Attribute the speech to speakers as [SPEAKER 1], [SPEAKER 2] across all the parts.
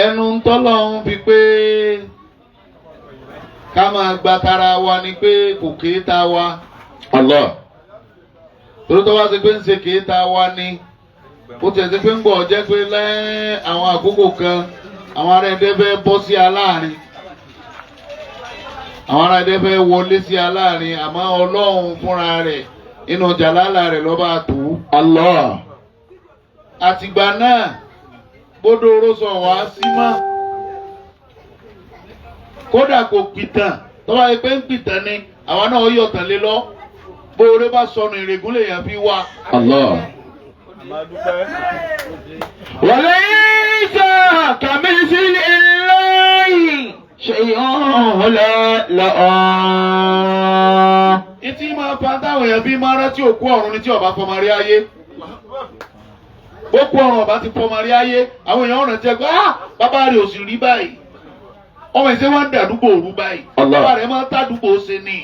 [SPEAKER 1] Ẹnu tọ́lọ́run fi pé ká máa gba tara wa ni pé kò kéé ta wa.
[SPEAKER 2] Allah.
[SPEAKER 1] Torí tó bá ṣe pé ń ṣe kéé ta wa ni, ó tiẹ̀ ṣe pé ń gbọ́ jẹ́ pé lẹ́yìn àwọn àkókò kan, àwọn ará ẹdẹ fẹ́ bọ́ sí aláàrin, àwọn ará ẹdẹ fẹ́ wọlé sí aláàrin, àmọ́ Ọlọ́run fúnra rẹ̀ inú jàlálà rẹ̀ lọ́ba tó.
[SPEAKER 2] Allah.
[SPEAKER 1] Àtìgbà náà gbódò oró wá sí mọ́, kódà kò pìtàn. Tọ́wá yẹ pé ń pìtàn ni, àwa náà yọ̀ tàn lé lọ. Bóore bá sọnù, ìrègùn lèèyàn fi wá.
[SPEAKER 2] Allah. وليس كمثل الله شيء لا لا.
[SPEAKER 1] Etí máa fa táwọn èèyàn bí máa rántí òkú ọ̀run ni tí ọba fọmọ rí ayé. Òkú ọ̀run ọba ti fọmọ rí ayé, àwọn èèyàn rántí ẹ pé, "Ah, bàbá rẹ̀ ò sì rí báyìí. Ọmọ ìṣe wọn ń dàdúgbò òru báyìí."
[SPEAKER 2] Allah.
[SPEAKER 1] Bàbá rẹ̀ máa ń tàdúgbò ṣe ni.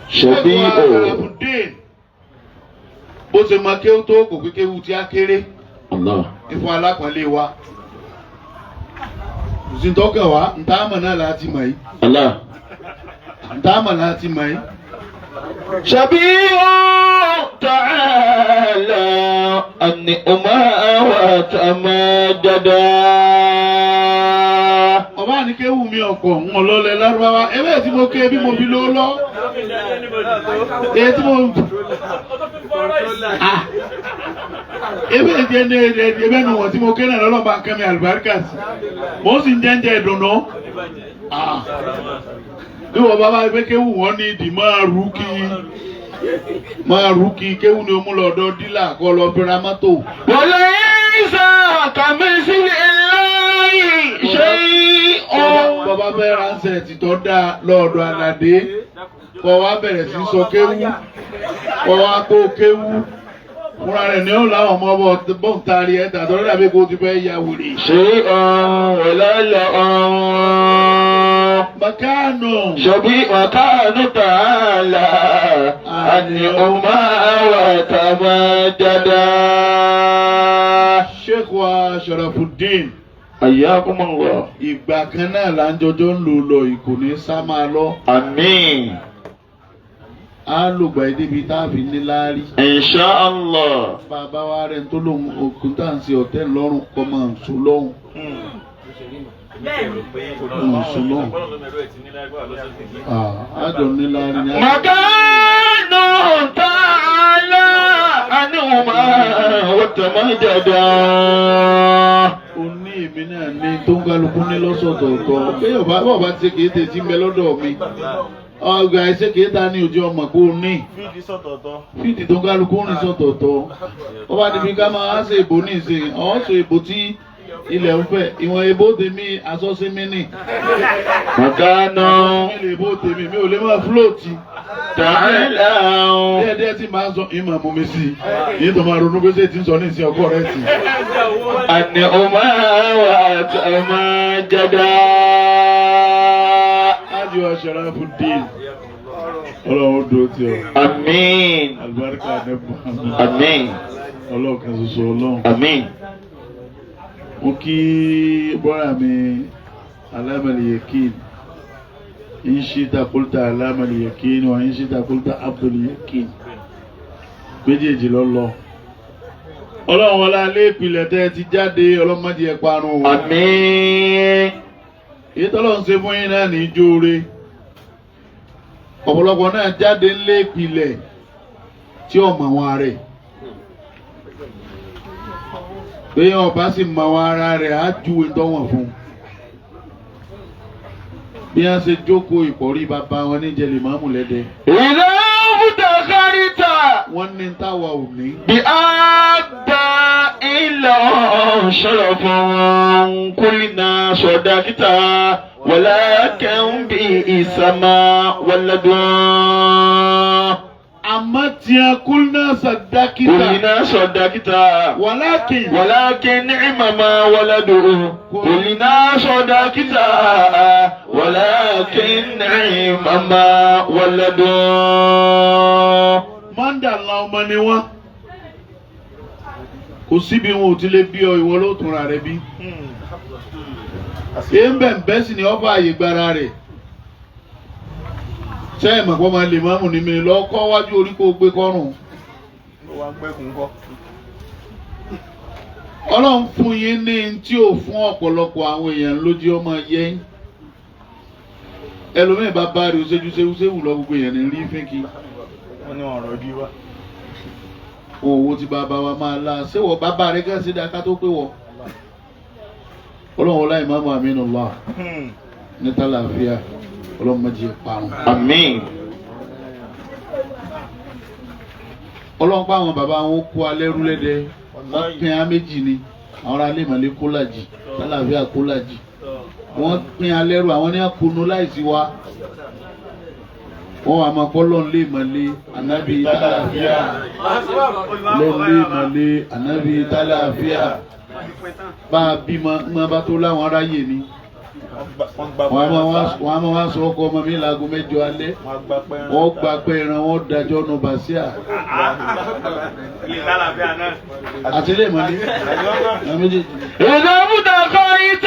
[SPEAKER 2] شبيه.
[SPEAKER 1] Sharafudeen, bó ṣe mọ kéwú tó, kò pé kéwú tí a kéré.
[SPEAKER 2] Allah.
[SPEAKER 1] Ìfún alápọ̀nlé wa òsìntọ́kàn wa ntàmọ̀ náà láti mọ̀ yìí.
[SPEAKER 2] Allah.
[SPEAKER 1] Ntàmọ̀ láti mọ̀ yìí.
[SPEAKER 2] شبيه تعالى النعمة وتمجدا.
[SPEAKER 1] Ọba ní kéwù mi ọ̀pọ̀ ń ọlọ́lẹ̀ lárúbáwá ewé tí mo ké bí mo fi ló lọ. Èyí tí mo, ah, ewé tí ẹni ẹbẹ nu wọn tí mo ké náà lọ́lọ́ba nǹkan mi àlùbáríkà sí, mo sì ń jẹ́ńjẹ́ ìdùnnú. Ah, bí wọ́n bá bá gbé kéwù wọn ní ìdí máa rú kí máa rú kí kéwù ni ó mú lọ́dọ̀ dílà kọ́ lọ fi ra mọ́tò.
[SPEAKER 2] وليس كمثل الله شيء.
[SPEAKER 1] Bọ́bá fẹ́ ránṣẹ́ títọ́ dáa lọ́ọ̀dọ̀ àlàdé, kọ́ wa bẹ̀rẹ̀ sí sọ kéwú, kọ́ wa kó kéwú fúnra rẹ̀ ní ó láwọn ọmọ bọ́ bọ́ǹtari ẹ̀ tàtọ́ dàbí kó ti fẹ́ ya wèrè.
[SPEAKER 2] شيء ولا لا.
[SPEAKER 1] Bàkánù.
[SPEAKER 2] شبيه وكان تعالى النعمة وتمجدا.
[SPEAKER 1] Sheikh wa Sharafuddin.
[SPEAKER 2] حياكم الله.
[SPEAKER 1] Ìgbà kan náà là ń jọjọ́ ń lò lọ, ìkò ní sá máa lọ.
[SPEAKER 2] آمين.
[SPEAKER 1] Á lògbà yìí débi tá a fi ní láárí.
[SPEAKER 2] إن شاء الله.
[SPEAKER 1] Bàbá wa rẹ̀ tó lóun òkú tá à ń ṣe ọ̀tẹ́ ńlọ́rùn kọ́ máa ń sùn lọ́hùn. Ń sùn lọ́hùn. Àjọ ní láárí ni.
[SPEAKER 2] مكان تعالى عنهما وتمجدا.
[SPEAKER 1] O ní èmi náà ní tó ń kálukú ní lọ́sọ̀tọ̀ọ̀tọ̀. Bí ọba bá ti ṣe kìí tètè ń bẹ lọ́dọ̀ mi. Ọgbà ẹsẹ̀ kìí ta ní ojú ọmọ kó o ní.
[SPEAKER 3] Fídí sọ̀tọ̀ọ̀tọ̀.
[SPEAKER 1] Fídì tó ń kálukú rìn sọ̀tọ̀ọ̀tọ̀. Ó bá ti fi ká máa ṣe ìbò ní ìsìn. Ọ̀ sọ ìbò tí ilẹ̀ ń fẹ̀. Ìwọ̀n ìbò tèmi asọ́símí nì.
[SPEAKER 2] مكان
[SPEAKER 1] Mi lè bó tèmi, mi ò lè máa float.
[SPEAKER 2] تعالى.
[SPEAKER 1] Díẹ̀ díẹ̀ tí màá sọ, ìmọ̀ mú mi sí i. Yìí tó máa ronú pé ṣé ti ń sọ ní ìsìn ọkọ rẹ̀ tì.
[SPEAKER 2] النعمة وتمجدا.
[SPEAKER 1] Ájú Sharafuddin. Ọlọ́run dúró tí ọ.
[SPEAKER 2] آمين.
[SPEAKER 1] Àlùbáríkà ní Muhammad.
[SPEAKER 2] آمين.
[SPEAKER 1] Ọlọ́run kan ṣoṣo Ọlọ́run.
[SPEAKER 2] آمين.
[SPEAKER 1] Mo kí bọ́rà mi Alámàlì Yakin. In shi'ta qulta Alámàlì Yakin wa in shi'ta qulta Abdul Yakin. Méjèèjì lọ lọ. Ọlọ́run wọlé alẹ́ ìpìlẹ̀ tẹ́ ẹ ti jáde, ọlọ́mọdé ẹ parun o.
[SPEAKER 2] آمين.
[SPEAKER 1] Èyí tọ́lọ́run ṣe fún yín náà ní jóore. Ọ̀pọ̀lọpọ̀ náà jáde ńlé ìpìlẹ̀ tí ò mọ̀ wọn rẹ̀. Pé ọba sì mọ̀ wọn ara rẹ̀, á júwe tọ́wọ̀n fún un. Bí wọ́n ṣe jókòó ìpọ̀rí bàbá wọn ní jẹlẹ̀ mọ́mù lẹ́dẹ̀.
[SPEAKER 2] إذا افتخرت
[SPEAKER 1] Wọ́n ní táwa ò ní.
[SPEAKER 2] بأدى إلى شرف كلنا صدقت ولكن بئس ما ولدوا.
[SPEAKER 1] Àmọ́ tí a قلنا صدقت.
[SPEAKER 2] قلنا صدقت.
[SPEAKER 1] ولكن.
[SPEAKER 2] ولكن نعم ما ولدوا. قلنا صدقت ولكن نعم ما ولدوا.
[SPEAKER 1] Mọ́ndàlá ọmọ ni wọ́n. Kò síbi wọn ò ti lè bí ọ, ìwọ ló tún ra rẹ bí. Èébẹ̀ǹbẹ̀ sì ni ọ́fà àyè gbára rẹ̀. Sẹ́yìn mọ̀pọ́ máa lè máàmù ní mi lọ́kọ́ wájú orí kó gbé kọ́rùn. Ọlọ́run fún yín ní tí ò fún ọ̀pọ̀lọpọ̀ àwọn èèyàn lójú ọmọ yẹn. Ẹlòmíì bá bá rí oṣooṣù ṣéwù lọ gbogbo èèyàn ní rí fínkì. Owó tí bàbá wa máa la ṣéwọ̀ bàbá rẹ̀ gán sí dáká tó pé wọ̀. Ọlọ́run ọlá ìmáàmù Aminullah ní tàlàáfíà ọlọ́run má jẹ́ parun.
[SPEAKER 2] Àmín.
[SPEAKER 1] Ọlọ́run pa àwọn bàbá wọn kó alẹ́ rúlẹ́dẹ́ wọ́n pín a méjì ni àwọn ará lèmọ̀lé kó làjì tàlàáfíà kó làjì wọ́n pín alẹ́ rú àwọn ní àkónú láìsí wa wọ́n wà máa kọ́ lọ́n lèmọ̀lé ànábì tàlàáfíà lọ́n lèmọ̀lé ànábì tàlàáfíà bá a bímọ ń bá tó láwọn aráyè ni wọ́n á máa wá sọ ọkọ ọmọ mi láago 8 alẹ́ wọ́n gba pé ẹran wọ́n dájọ́ nu bàṣíà àti ilé ìmọ̀lẹ́ àwọn méjèèjì.
[SPEAKER 2] إذا ابتغيت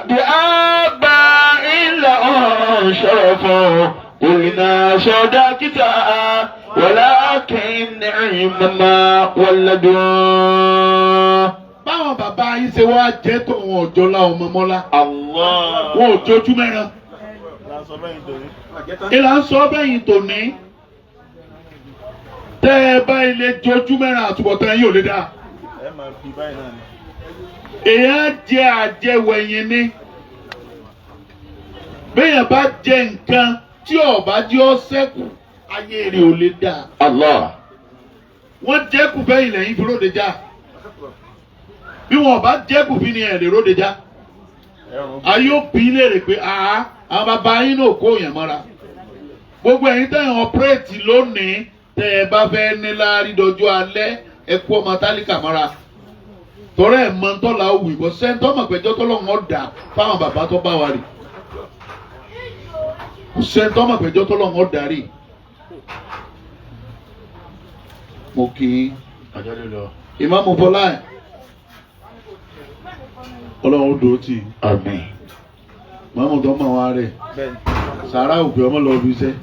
[SPEAKER 2] بآباء لهم شرف قلنا صدقت ولكن نعم ما ولدوا.
[SPEAKER 1] Báwọn bàbá yín ṣe wá jẹ́ tó wọn ọ̀jọ́ lá ọmọ mọ́lá
[SPEAKER 2] الله
[SPEAKER 1] wọn ò jójú mẹ́ran. Ìlà ń sọ bẹ́yìn tòní tẹ́ ẹ bá ilé jójú mẹ́ran àtúbọ̀tán yín ò lè dáa. Èèyàn jẹ àjẹwẹ̀yìn ni béèyàn bá jẹ nǹkan tí ọba jẹ́ ọ sẹ́kù ayé rẹ̀ ò lè dáa.
[SPEAKER 2] الله
[SPEAKER 1] Wọ́n jẹ́kù bẹ́yìn lẹ́yìn fi róde já bí wọn bá jẹ́kù fi ni ẹ̀ lè róde já. Ayé ó bí léèrè pé àá àwọn bàbá yín náà kó yàn mọ́ra. Gbogbo ẹ̀yin tẹ̀ ń ọ̀pẹ́rẹ́tì lónìí tẹ́ ẹ bá fẹ́ ní láárí dọjọ́ alẹ́ ẹ kú ọmọ tálíkà mọ́ra. Tọ́rẹ́ ẹ̀ mọ tọ́la òwì bọ́ sẹ́ńtọ́ mọ̀ pẹ́jọ́ tọ́lọ́run ọ̀dà fáwọn bàbá tó bá wa rì. Sẹ́ńtọ́ mọ̀ pẹ́jọ́ tọ́lọ́run ọ̀dà rì. Mo kì í Ìmáàmù Fọlá ẹ̀ Ọlọ́run ó dòó tì í.
[SPEAKER 2] Àmín.
[SPEAKER 1] Màmú tó mọ̀ wá rẹ̀ sàrà òpè ọmọ lọ bí iṣẹ́.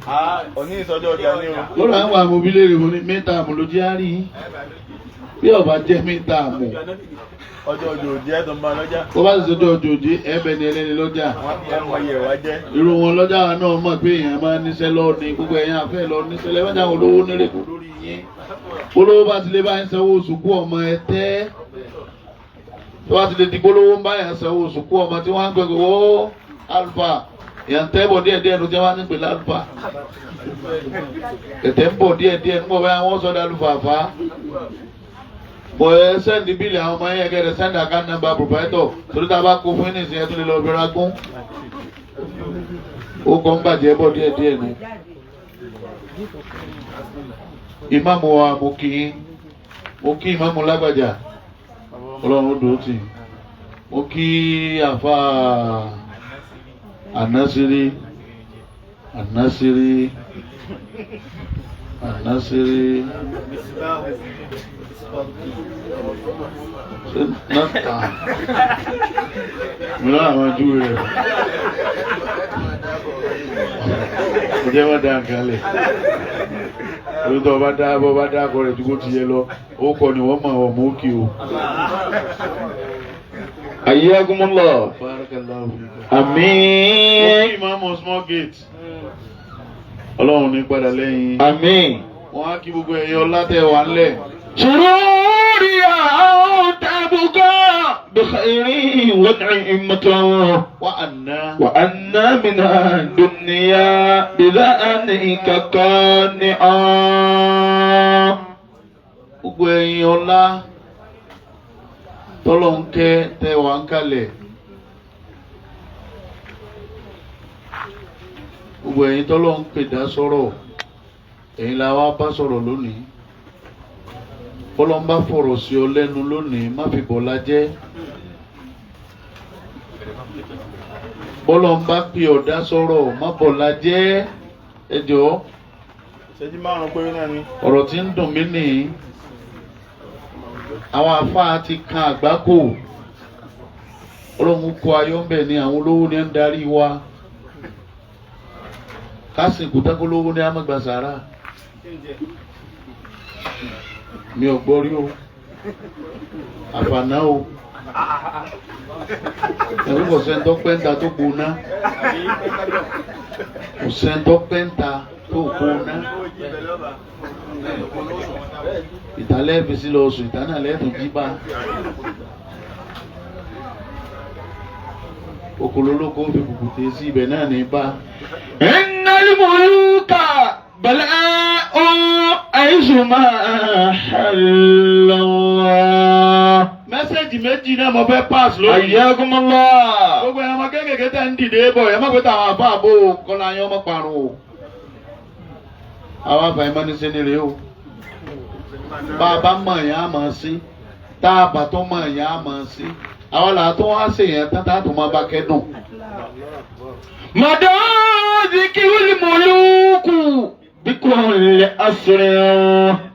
[SPEAKER 3] Òní ìsọjọ́ ọjà ní o.
[SPEAKER 1] Lọ́dọ̀ àwọn àmọ́ bí léèrè mo ní mẹ́ta àmọ́ ló jẹ́ àárín yín. Bí ọba jẹ́ mẹ́ta àmọ́
[SPEAKER 3] Ọjọ́ ọjọ́ òjì ẹ̀ tó ń bá lọ́jà.
[SPEAKER 1] bó bá sì sọjọ́ ọjọ́ òjì ẹ̀bẹ̀ ni ẹlẹ́ni lọ́jà.
[SPEAKER 3] Wọ́n yẹ̀ wá jẹ́.
[SPEAKER 1] Irú wọn lọ́jà wa náà mọ̀ pé èèyàn máa níṣẹ́ lọ ní gbogbo ẹ̀yàn àfẹ́ lọ níṣẹ́ lẹ́wọ́n jáwọn olówó nírèkú lórí yín. Olówó bá ti lè bá ń sanwó oṣù kú ọmọ ẹ tẹ́. Tó bá ti lè di polówó ń bá yàn sanwó oṣù kú ọmọ tí wọ́n á gbẹ̀gbẹ̀ wó alfa. Èèyàn tẹ́ bọ̀ díẹ̀ díẹ̀ ló jẹ́ wá ní pẹ̀lú alfa. Tẹ̀tẹ̀ ń bọ̀ díẹ̀ díẹ̀ nígbà báyà wọ́n sọ̀dọ̀ alfa fa. Bọ̀ ẹ sẹ́ndì bíìlì àwọn ọmọ yẹn kẹ́rẹ́ sẹ́ndì account number proprietor torí tá a bá kó fún yín nìsín ẹ tún lè lọ bẹ̀rẹ̀ agún. Ó kọ́ ń bàjẹ́ bọ̀ díẹ̀ díẹ̀ nu. Ìmáàmù wa mo kí yín, mo kí ìmáàmù lágbàjà, Ọlọ́run ó dùn ó tì. Mo kí àfa Ànásírí Ànásírí Ànásírí ṣé náà mi náà àwọn ojú rẹ̀ kò jẹ́ wọ́n dá nǹkan lẹ̀ orí tó bá dá bọ́ bá dá akọ rẹ̀ tí kò ti yẹ lọ ó kọ ni wọ́n mọ̀ ọ́ mọ́ òkè o.
[SPEAKER 2] Ayyakumullah.
[SPEAKER 1] Barakallahu fika.
[SPEAKER 2] Àmín.
[SPEAKER 1] Mo kí ìmáàmù small gate. Ọlọ́run ní padà lẹ́yìn.
[SPEAKER 2] Àmín.
[SPEAKER 1] Wọ́n á kí gbogbo ẹ̀yin ọlá tẹ̀ wá ńlẹ̀.
[SPEAKER 2] سروري أو تبقى بخير ونعمة
[SPEAKER 1] Wá àná.
[SPEAKER 2] وأنا من الدنيا بذلك قانعا.
[SPEAKER 1] Gbogbo ẹ̀yin ọlá tọ́lọ̀ ń kẹ́ tẹ̀ wá ń kalẹ̀. Gbogbo ẹ̀yin tọ́lọ̀ ń pè dá sọ̀rọ̀ ẹ̀yin la wá bá sọ̀rọ̀ lónìí. Bọ́lá ń bá fọ̀rọ̀ sí ọ lẹ́nu lónìí má fi bọ̀lá jẹ́. Bọ́lá ń bá pè ọ̀dá sọ̀rọ̀ má bọ̀lá jẹ́ ẹ jọ̀ọ́.
[SPEAKER 3] Ìṣẹ́jú márùn-ún péré náà ni.
[SPEAKER 1] Ọ̀rọ̀ tí ń dùn mí nìyí. Àwọn àfáà ti kan àgbákò. Ọlọ́run kó ayọ́ ń bẹ̀ ni àwọn olówó ni ń darí wa. Kásìkò tákólówó ní àmọ́gbà sàrà. Mi ò gbọ́ rí o. Àfàná o. Ẹ̀rú kò sẹ́ńtọ́ pẹ́ńta tó gbóná. Kò sẹ́ńtọ́ pẹ́ńta tó gbóná. Ìtàlẹ́ fi sí lọ sùn, ìtànà lẹ́tùn jí bá. Okololóko fi kùkùté sí ibẹ̀ náà ní bá.
[SPEAKER 2] إن الملوك بلاء حيثما حلوا.
[SPEAKER 1] Mẹ́sẹ̀gì méjì náà mo fẹ́ pass lónìí.
[SPEAKER 2] حياكم الله.
[SPEAKER 1] Gbogbo ẹ̀rọ ọmọ kéékèèké tẹ̀ ń dìde bọ̀ ẹ̀ má pé táwọn àbá àbò kọ́lá yín ọmọ parun o. Àwọn àfàìmọ́ ní sẹ́ni rèé o. Bá a bá mọ̀ yẹn á mọ̀ sí. Tá a bá tó mọ̀ yẹn á mọ̀ sí. Àwọn làá tó wá sí yẹn tán tá a tó máa bá kẹ́dùn.
[SPEAKER 2] مدى ذكر الملوك بكل أسر.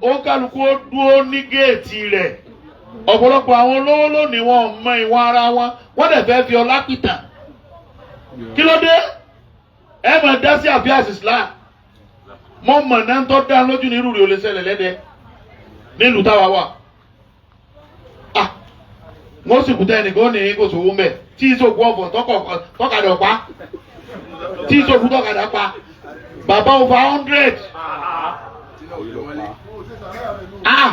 [SPEAKER 1] Ó kálukú ó dúró ní géètì rẹ̀. Ọ̀pọ̀lọpọ̀ àwọn olówó lónìí wọn ò mọ ìwọ̀n ara wọn. Wọ́n dẹ̀ fẹ́ fi ọlá pìtàn. Kí ló dé? Ẹ máa dá sí àfíàsì Islam. Mo mọ̀ náà tó dá lójú ní irú rẹ̀ ò lè ṣẹlẹ̀ lẹ́dẹ̀ nílùú táwa wà. Ah! Wọ́n sì kúta ẹnìkan ó ní kò sówó mbẹ̀ tí ìsòkú ọ̀fọ̀ tọ́kadà pa tí ìsòkú tọ́kadà pa bàbá over 100. Ah!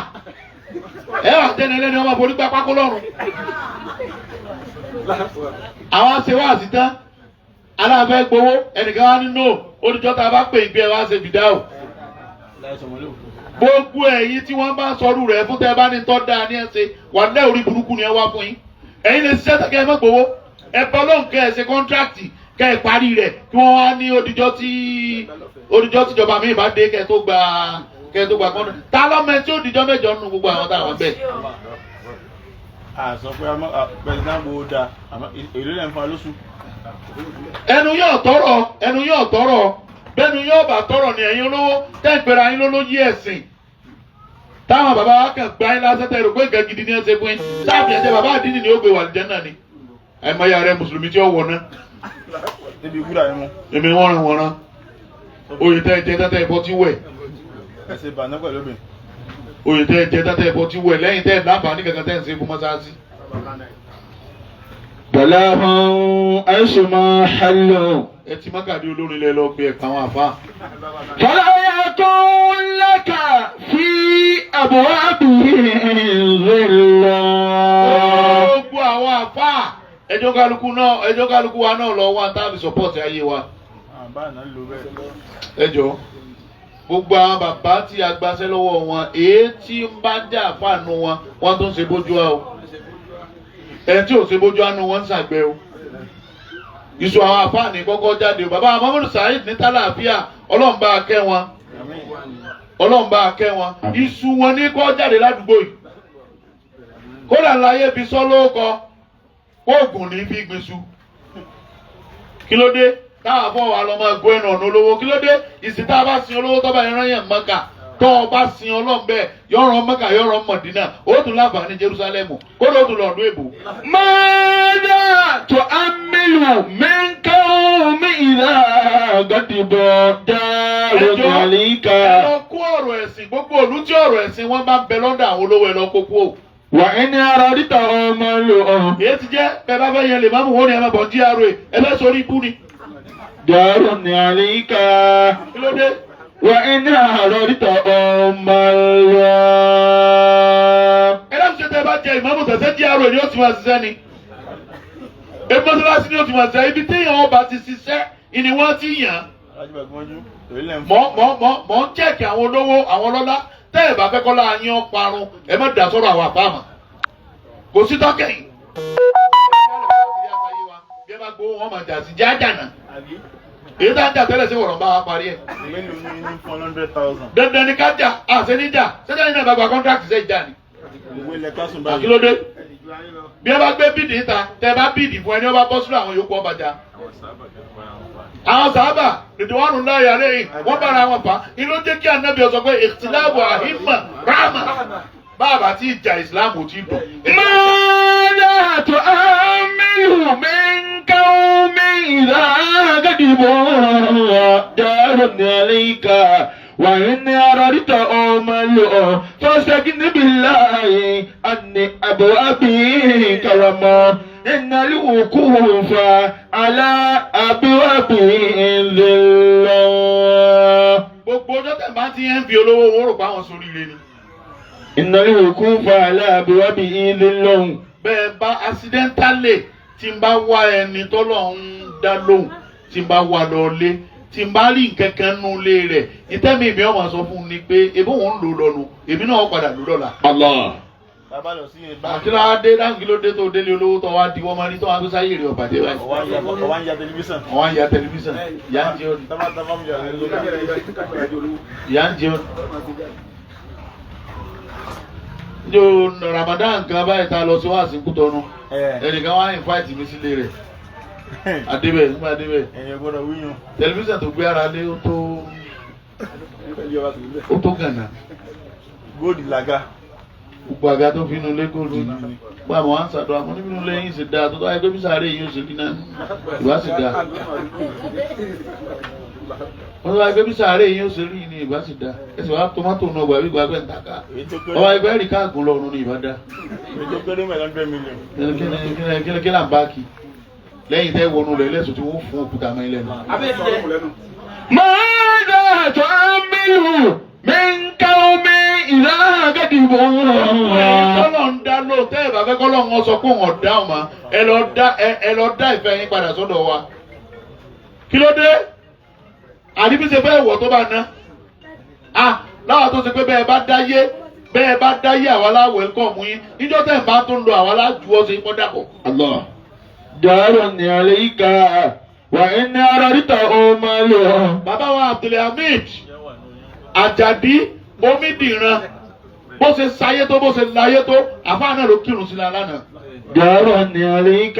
[SPEAKER 1] Ẹ wà tẹ́ni ẹlẹ́ni ọmọ forí gbá pákó lọ́rùn. Àwọn aṣèwọ́ àṣìtán aláàfẹ́ gbowó ẹnìkan wá nínú olùjọ́ tá a bá pè ìgbé ẹ wá ṣe fìdáwò. Gbogbo ẹ̀yin tí wọ́n bá ń sọrú rẹ̀ fún tẹ́ ẹ bá ní tọ́ da ní ẹ ṣe wà lẹ́ orí burúkú ni ẹ wá fún yín. Ẹ̀yin lè ṣiṣẹ́ tẹ́kẹ́ ẹ má gbowó. Ẹ bọ́ lóhùn kẹ́ ẹ ṣe kọ́ńtrákìtì kẹ́ ẹ parí rẹ̀ kí wọ́n wá ní odijọ́ tí odijọ́ tíjọba mi bá dé kẹ́ ẹ tó gba kẹ́ ẹ tó gba kọ́ńtrákìtì. Ta lọ́mọ ẹ tí ó dijọ́ mẹ́jọ nínú gbogbo àwọn táwọn bẹ́ẹ̀.
[SPEAKER 3] A sọ pé president gbowó da àmọ́ èló lẹ́ ń fa lóṣù.
[SPEAKER 1] Ẹnu yóò tọrọ, ẹnu yóò tọrọ, bẹ́ẹ̀ni yóò bá tọrọ ní ẹ̀yin olówó tẹ́ ń pera yín lólóyè ẹ̀sìn. Táwọn bàbá wa kàn gbá yín lásán tẹ́ rò pé nǹkan gidi ní ẹ ṣe fún yín. Sáàbì ẹ̀jẹ̀ bàbá àdínì ni ó gbé wà lìjẹ́ náà ni. Àìmọye ààrẹ mùsùlùmí tí ó wọ̀ náà.
[SPEAKER 3] Níbi ìkúdà yín mú.
[SPEAKER 1] Èmi wọ́n ràn wọ́n rán. Oyè tẹ́ ẹ jẹ tẹ́tẹ́ ẹ̀fọ́ tí wẹ̀.
[SPEAKER 3] Ẹ ṣe bàná pẹ̀lú mi.
[SPEAKER 1] Oyè tẹ́ ẹ jẹ tẹ́tẹ́ ẹ̀fọ́ tí wẹ̀ lẹ́yìn tẹ́ ẹ láǹfààní kankan tẹ́ ẹ ń ṣe fún mọ́sáàsì.
[SPEAKER 2] بلاء حيثما حلوا.
[SPEAKER 1] Ẹ ti mọ́kàdí olórin lẹ lọ pé ẹ̀ka àwọn àfa.
[SPEAKER 2] فلا يكون لك في أبوابه ظل.
[SPEAKER 1] Gbogbo àwọn àfa ẹjọ́ kálukú náà ẹjọ́ kálukú wa náà lọ wá táàbì sọ́pọ̀tì ayé wa.
[SPEAKER 3] Àbá àná ló bẹ́ẹ̀.
[SPEAKER 1] Ẹjọ́ gbogbo àwọn bàbá tí a gbaṣẹ́ lọ́wọ́ wọn èyí tí ń bá jà fáànù wọn wọ́n tún ṣe bójú wa o. Ẹni tí ò ṣe bójú àánú wọn ń ṣàgbẹ́ o. Iṣu àwọn àfáàní kọ́kọ́ jáde o. Bàbá Muhammadu Saheed ní tálàáfíà Ọlọ́run bá a kẹ́ wọn. Ọlọ́run bá a kẹ́ wọn. Iṣu wọn ní kọ́ jáde ládùúgbò yìí. Kódà láyé fi sọ́ lóko oògùn ní fi gbin iṣu. Kí ló dé? Táwọn afọ wa lọ máa gbọ́ ẹnu ọ̀nà olówó. Kí ló dé? Ìsìn tá a bá sin olówó tó bá yẹn rán yẹn Mọ́kà. Tọ́ ọ bá sin Ọlọ́run bẹ́ẹ̀ yọ̀rọ̀ Mọ́kà yọ̀rọ̀ Mọ̀dínà. Ó tún láǹfààní Jerúsálẹ́mù. Kódà ó tún lọ ọ̀dún èbò.
[SPEAKER 2] ماذا تؤمل من قوم إذا غضبوا دار عليك.
[SPEAKER 1] Ẹ lọ kó ọ̀rọ̀ ẹ̀sìn gbogbo òlú tí ọ̀rọ̀ ẹ̀sìn wọn bá ń bẹ lọ́dọ̀ àwọn olówó ẹ lọ kó kú o.
[SPEAKER 2] وإن أردت ملؤ
[SPEAKER 1] Èyí ti jẹ́ bẹ́ẹ̀ bá fẹ́ yẹn lè má mú wọn ní ẹ má bọ̀ GRA ẹ fẹ́ sórí ikú ni.
[SPEAKER 2] دار عليك.
[SPEAKER 1] Kí ló dé?
[SPEAKER 2] وإن أردت ملؤ.
[SPEAKER 1] Ẹ dáhùn ṣe tẹ́ ẹ bá jẹ ìmáàmù tẹ̀sẹ̀ GRA ni ó ti máa ṣiṣẹ́ ni. Ebi mọ́sálásí ni ó ti máa ṣiṣẹ́ ibi téèyàn ọba ti ṣiṣẹ́ ìní wọ́n ti yàn án.
[SPEAKER 3] Alájú bàgbọ́n mọ́jú èló lẹ́ ń fa.
[SPEAKER 1] Mọ̀ ń chẹ́ẹ̀kì àwọn olówó àwọn ọlọ́lá tẹ́ ẹ bá fẹ́ kọ́lá yín ó parun ẹ má dà sọ́rọ̀ àwọn àfáàmà. Kò sí tọ́kẹ̀yìn. Bí ẹ bá gbowó wọn máa jà sí jájà náà. Èyí tá ń jà tẹ́lẹ̀ sí wọ̀rọ̀ ń bá wa parí ẹ̀.
[SPEAKER 3] Mélòó ní ní 400,000.
[SPEAKER 1] Dandan ni ká jà àṣẹ níjà sẹ́jà nínú àgbàgbà kọ́ńtrákì sẹ́ ìjà ni.
[SPEAKER 3] Gbogbo ilẹ̀ kásùn báyìí.
[SPEAKER 1] Kí ló dé? Bí ẹ bá gbé bíìdì níta tẹ bá bíìdì fún ẹni ó bá bọ́ sílẹ̀ àwọn yòókù ọba jà. Àwọn sàábà rìdíwọ́nù náà yàrá yìí wọ́n bára wọn fà á. Inú jẹ́ kí Ànábì ó sọ pé ìtìláàbù àhímà ráàmà. Bàbá tí ìjà Islam ò tí dùn.
[SPEAKER 2] ماذا تؤمل من قوم إذا غضبوا دار عليك وإن أردت أمل فاستغن بالله أن أبوابي كرما إن الوقوف على أبوابه ذل.
[SPEAKER 1] Gbogbo ọjọ́ tẹ̀ bá ti ń fi olówó owó rò pa àwọn sóríire ni.
[SPEAKER 2] إن الوقوف على أبوابه ذل.
[SPEAKER 1] Bẹ́ẹ̀ bá accidentally tí n bá wá ẹni tọ́lọ̀ ń dá lóhùn, tí n bá wá lọ lé, tí n bá rí nǹkan kan nú ilé rẹ̀, ìtẹ́mi mi ọmọ sọ fún un ni pé ebó òun ń lò lọ́nu, èmi náà padà lò lọ́la.
[SPEAKER 2] Allah.
[SPEAKER 3] Bàbá lọ sí báńkì.
[SPEAKER 1] Àkìlá dé dáhùn, kí ló dé tó délé olówó tó wá di wọ́n máa rí tó wá gbé sáyé rẹ̀ ọ̀bàdé báyìí?
[SPEAKER 3] Ọwá ń ya tẹlifíṣàn.
[SPEAKER 1] Wọ́n á ya tẹlifíṣàn, ìyá ń jẹ ọ́ ni.
[SPEAKER 3] Tọ́ba tọ́ba ń ya tẹlifíṣàn.
[SPEAKER 1] Ìyá ń jẹ ọ́ ni. Njó Ramadan kan báyìí tá a lọ sí wáàsí Kútọ́nù, ẹnìkan wá invite mi sílé rẹ̀. Adébẹ̀ nígbà adébẹ̀,
[SPEAKER 3] Ẹ̀yin gbọ́dọ̀ wíyàn.
[SPEAKER 1] tẹlifíṣàn tó gbé ara lé, ó tó gànà.
[SPEAKER 3] Góòdì làgà.
[SPEAKER 1] Gbogbo àga tó fi inú ilé kó lónìí gba àwọn àǹsàdọ̀ àwọn oníbínú lẹ́yìn sì dáa tó tó ayé pé bí sàárè yìí ó sì rí náà ìbá sì dáa. Wọ́n tó wáyé pé bí sàárè yìí ó sì rí ní ìbá sì dáa. Ẹsẹ̀ wàá tomato náà gbà bí gbàgbẹ́ ń tàka.
[SPEAKER 3] Èyí tó kéré.
[SPEAKER 1] Ọba ẹgbẹ́ rí káàgùn lọ́rùn ní ìbá dáa.
[SPEAKER 3] Èyí tó kéré mẹ́rin 100 million.
[SPEAKER 1] Kílẹ̀ là ń bá kí lẹ́yìn tẹ́ wọnú rẹ̀ lẹ́sùn tí wọ́n fún òkúta mọ́ ilẹ̀ náà.
[SPEAKER 2] ماذا تعمل من قوم إذا غضبوا؟
[SPEAKER 1] Kọ́lọ̀ ń dá ló tẹ́ ẹ̀ bá fẹ́ kọ́lọ̀ ń sọ pé òun ọ̀dá ọ̀ma, ẹ lọ dá ìfẹ́ yín padà sọ́dọ̀ wa. Kí ló dé? Àdìbísẹ̀ fẹ́ wọ̀ tó bá ná. A láwọn tó ṣe pé bẹ́ẹ̀ bá dáyé àwa láwọ̀ ẹ̀ kọ́ mú yín níjọ́ tẹ́ ẹ̀ bá tó ń lo àwa lájú ọ́ sí kọ́ dàpọ̀.
[SPEAKER 2] الله دار عليك وإن أردت أمل.
[SPEAKER 1] Bàbá wa Abdulhamid Àjàdí Omídìran, bó ṣe sáyé tó, bó ṣe láyé tó, àfáà náà ló kírun sí la lánàá.
[SPEAKER 2] دار عليك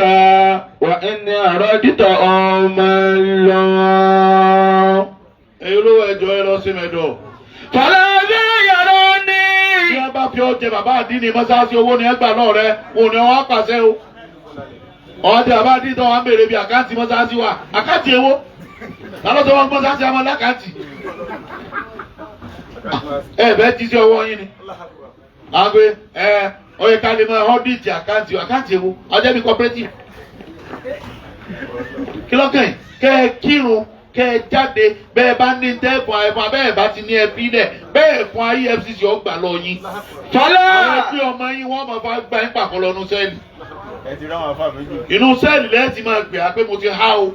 [SPEAKER 2] وإن أردت أمل.
[SPEAKER 1] Ẹ̀yin olówó, ẹjọ́ ẹ lọ sí mẹ́dọ̀.
[SPEAKER 2] فلا يراني.
[SPEAKER 1] Bí wọ́n bá fi ọ jẹ bàbá àdínní mọ́sáàsì, owó ni ẹ gbà náà rẹ, òun ni wọ́n á pàṣẹ o. Ọ̀hún ti bàbá àdínní tó wọ́n á béèrè bí àkáǹtì mọ́sáàsì wà. Àkáǹtì èwo? Ta ló sọ wọn mọ́sáàsì àmọ́ lákáǹtì? Ẹ bẹ́ẹ̀ jí sí ọwọ́ yín ni. Àgbẹ̀ ẹ ọyẹ ká lè máa ọ́díìtì àkáǹtì. Àkáǹtì èwo? Ọjọ́ bí cooperative. Kí lọ́kàn yìí? Kẹ́ ẹ kírun, kẹ́ ẹ jáde, bẹ́ẹ̀ bá ní tẹ́ẹ̀fún àìfún abẹ́ẹ̀ bá ti ní ẹbí lẹ̀ bẹ́ẹ̀ fún EFCC ọgbà lọ yín.
[SPEAKER 2] فلا
[SPEAKER 1] Àwọn ẹbí ọmọ yín, wọ́n máa fa gba yín pàkọ́ lọ́nu sẹ́ẹ̀lì.
[SPEAKER 3] Ẹ ti ráwọn afá méjì.
[SPEAKER 1] Inú sẹ́ẹ̀lì lẹ́ẹ̀ ti máa gbé a pé mo ti há o.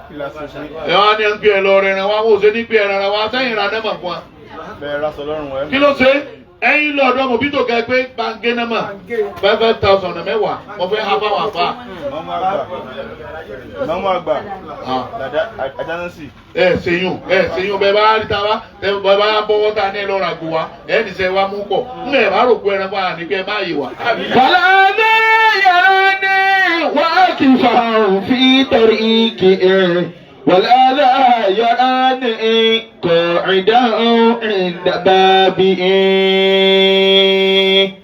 [SPEAKER 3] Kí la ṣe fún yín?
[SPEAKER 1] Ẹ wá ní ẹ ń gbé ẹ lọ rẹran wá, wọ́n ò ṣe ní gbé ẹran wa sẹ́yìn ra nẹ́mọ̀ fún wa.
[SPEAKER 3] Bẹ́ẹ̀ rásọ lọ́rùn ẹ̀.
[SPEAKER 1] Kí ló ṣe? Ẹ̀yin lọ́dọ̀ mọ̀ bí tó kẹ́ pé gbàngé náà mọ̀ 5,000 ọ̀nà 10, mo fẹ́ há fáwọn àfa.
[SPEAKER 3] Mọ́mú àgbà. Mọ́mú àgbà. Dàdá Àjánásì.
[SPEAKER 1] Ẹ ṣèyún, ẹ ṣèyún. Bẹ́ẹ̀ bá rí ta wá, bẹ́ẹ̀ bá bọ́wọ́ ta ní ẹ lọ́ra gbó wa, ẹ nìṣẹ́ wa mú pọ̀ ńlẹ̀ bá rò pé ẹran fún wa ní pé ẹ má yé wa.
[SPEAKER 2] فلا يراني واقفا في طريقي ولا لا يراني قاعدا عند بابي.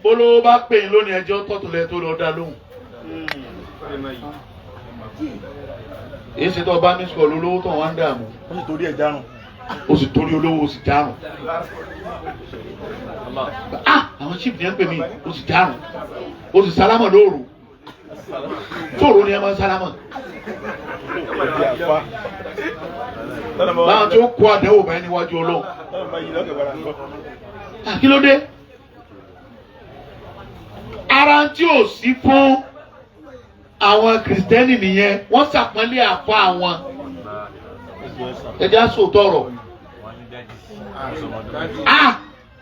[SPEAKER 1] Polówó bá pè yín lónìí, ẹjọ́ tọ̀tún lẹ tó lọ dá lóhùn. Èyí ṣe tó bá ní sọ̀rọ̀ olówó tó wá ń dààmú.
[SPEAKER 3] Ó sì torí ẹ̀ dárùn.
[SPEAKER 1] O sì torí olówó, o sì dárùn. Ah, àwọn chief ní ẹ ń pè mí, o sì dárùn, o sì sálámọ̀ lóru tóòrò ni ẹ máa ń sálámọ̀.
[SPEAKER 3] Ẹ̀dí àfa. Tọ́lá bá
[SPEAKER 1] Láwọn tí ó kó àdánwò báyìí níwájú Ọlọ́run.
[SPEAKER 3] Tọ́lá bá yí lọ́kẹ̀ padà ńkọ́.
[SPEAKER 1] Ah, kí ló dé? Ara tí ò sí fún àwọn Kìrìsìtẹ́nì nìyẹn, wọ́n ṣàpọ́nlé àpá àwọn ẹja sòótọ́ ọ̀rọ̀. Ah,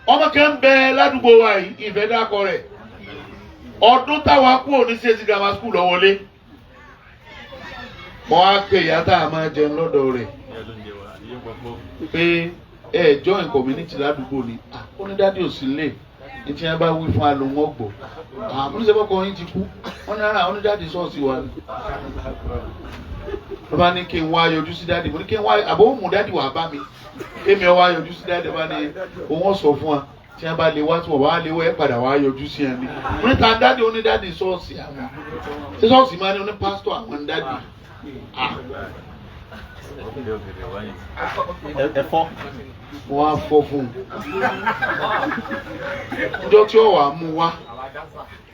[SPEAKER 1] ọmọ kan bẹ ládùúgbò wa yìí, ìfẹ́ dákọ rẹ̀. Ọdún táwa kú òní CAC Grammar School lọ wọlé, mo á pè ìyá tá a máa jẹun lọ́dọ̀ rẹ̀ pé ẹ join community ládùúgbò ni. Ah, ó ní daddy ò sí lè ní tí wọ́n bá wí fún alóhùn ọgbọ̀. Àwọn oníṣẹ́ yín ti kú. Wọ́n ní ara àwọn ní daddy ṣọ́ọ̀ṣì wa ni. Wọ́n bá ní kí n wá yọjú sí daddy. Mo ní kí n wá àbọ̀ ó mú daddy wá bá mi, kémi ọ wá yọjú sí daddy. Bá ní òun ọ̀ sọ fún wa. Tí wọ́n bá lè wá, tí wọ́n bá lè wá, ẹ padà wá yọjú sí ẹni. Mo ní ta daddy? Oní daddy ṣọ́ọ̀ṣì àwọn. Ṣé ṣọ́ọ̀ṣì máa ní oní pásítọ̀ àwọn daddy? Ah.
[SPEAKER 3] Ẹ̀fọ́.
[SPEAKER 1] Mo wá fọ́ fún un. Níjọ́ tí ó wà mú wá,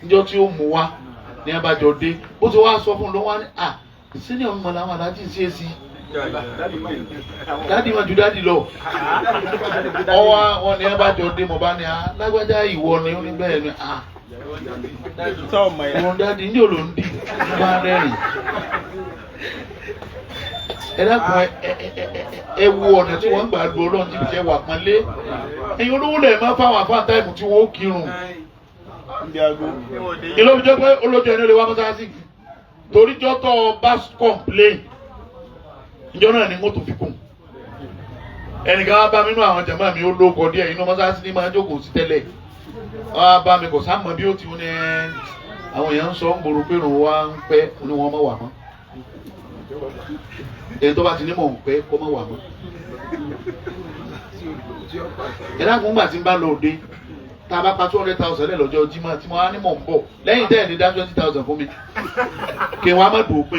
[SPEAKER 1] níjọ́ tí ó mú wá ní abájọ dé, ó ti wá sọ fún un ló wá ní à sínú ọmọ làwọn aláàjì ṣe é sí. Daddy wọn ju daddy lọ. Ọwọ́ wọn ní abájọ dé, mo bá ní a lágbájá, ìwọ ni? Ó ní bẹ́ẹ̀ ni. À
[SPEAKER 3] Tọ́ ọmọ yẹn.
[SPEAKER 1] Ìwọ̀n daddy ní òlò ń dì ní bá rẹ́rìn. Ẹ dákun, ẹ wo ọ̀nà tí wọ́n ń gbà lu Ọlọ́run tí fi jẹ́ wà pọ́nlé. Ẹ̀yin olówó lẹ̀ máa fáwọn àfáà time tí wọ́n ó kírun.
[SPEAKER 3] Ndí aago.
[SPEAKER 1] Ìlú fi jẹ́ pé olójú ẹni lè wá mọ́sáàsì torí jọ́tọ̀ bá complain, ìjọ náà ni wọ́n tún fi kún. Ẹnìkan wá bá mi nínú àwọn jàmáà mi, ó lóko díẹ̀, inú mọ́sáàsì ní máa jókòó sí tẹ́lẹ̀. Wá bá mi, kò sá mọ́ bí ó ti ní àwọn èèyàn ń sọ ń gbòòrò pé òun wá ń pẹ́, ní wọ́n mọ̀ wà mọ́. Èyí tó bá ti ní mọ̀ ń pẹ́, kó mọ̀ wà mọ́. Ẹ dákun, gbà tí ń bá lọ òde, tá a bá pa 200,000 lẹ́ lọ́jọ́ Jímọ̀, tí mo á ní mọ̀ ń bọ̀ lẹ́yìn tẹ́ ẹ̀ ní dá 20,000 fún mi, kí n wá má dùn ó pé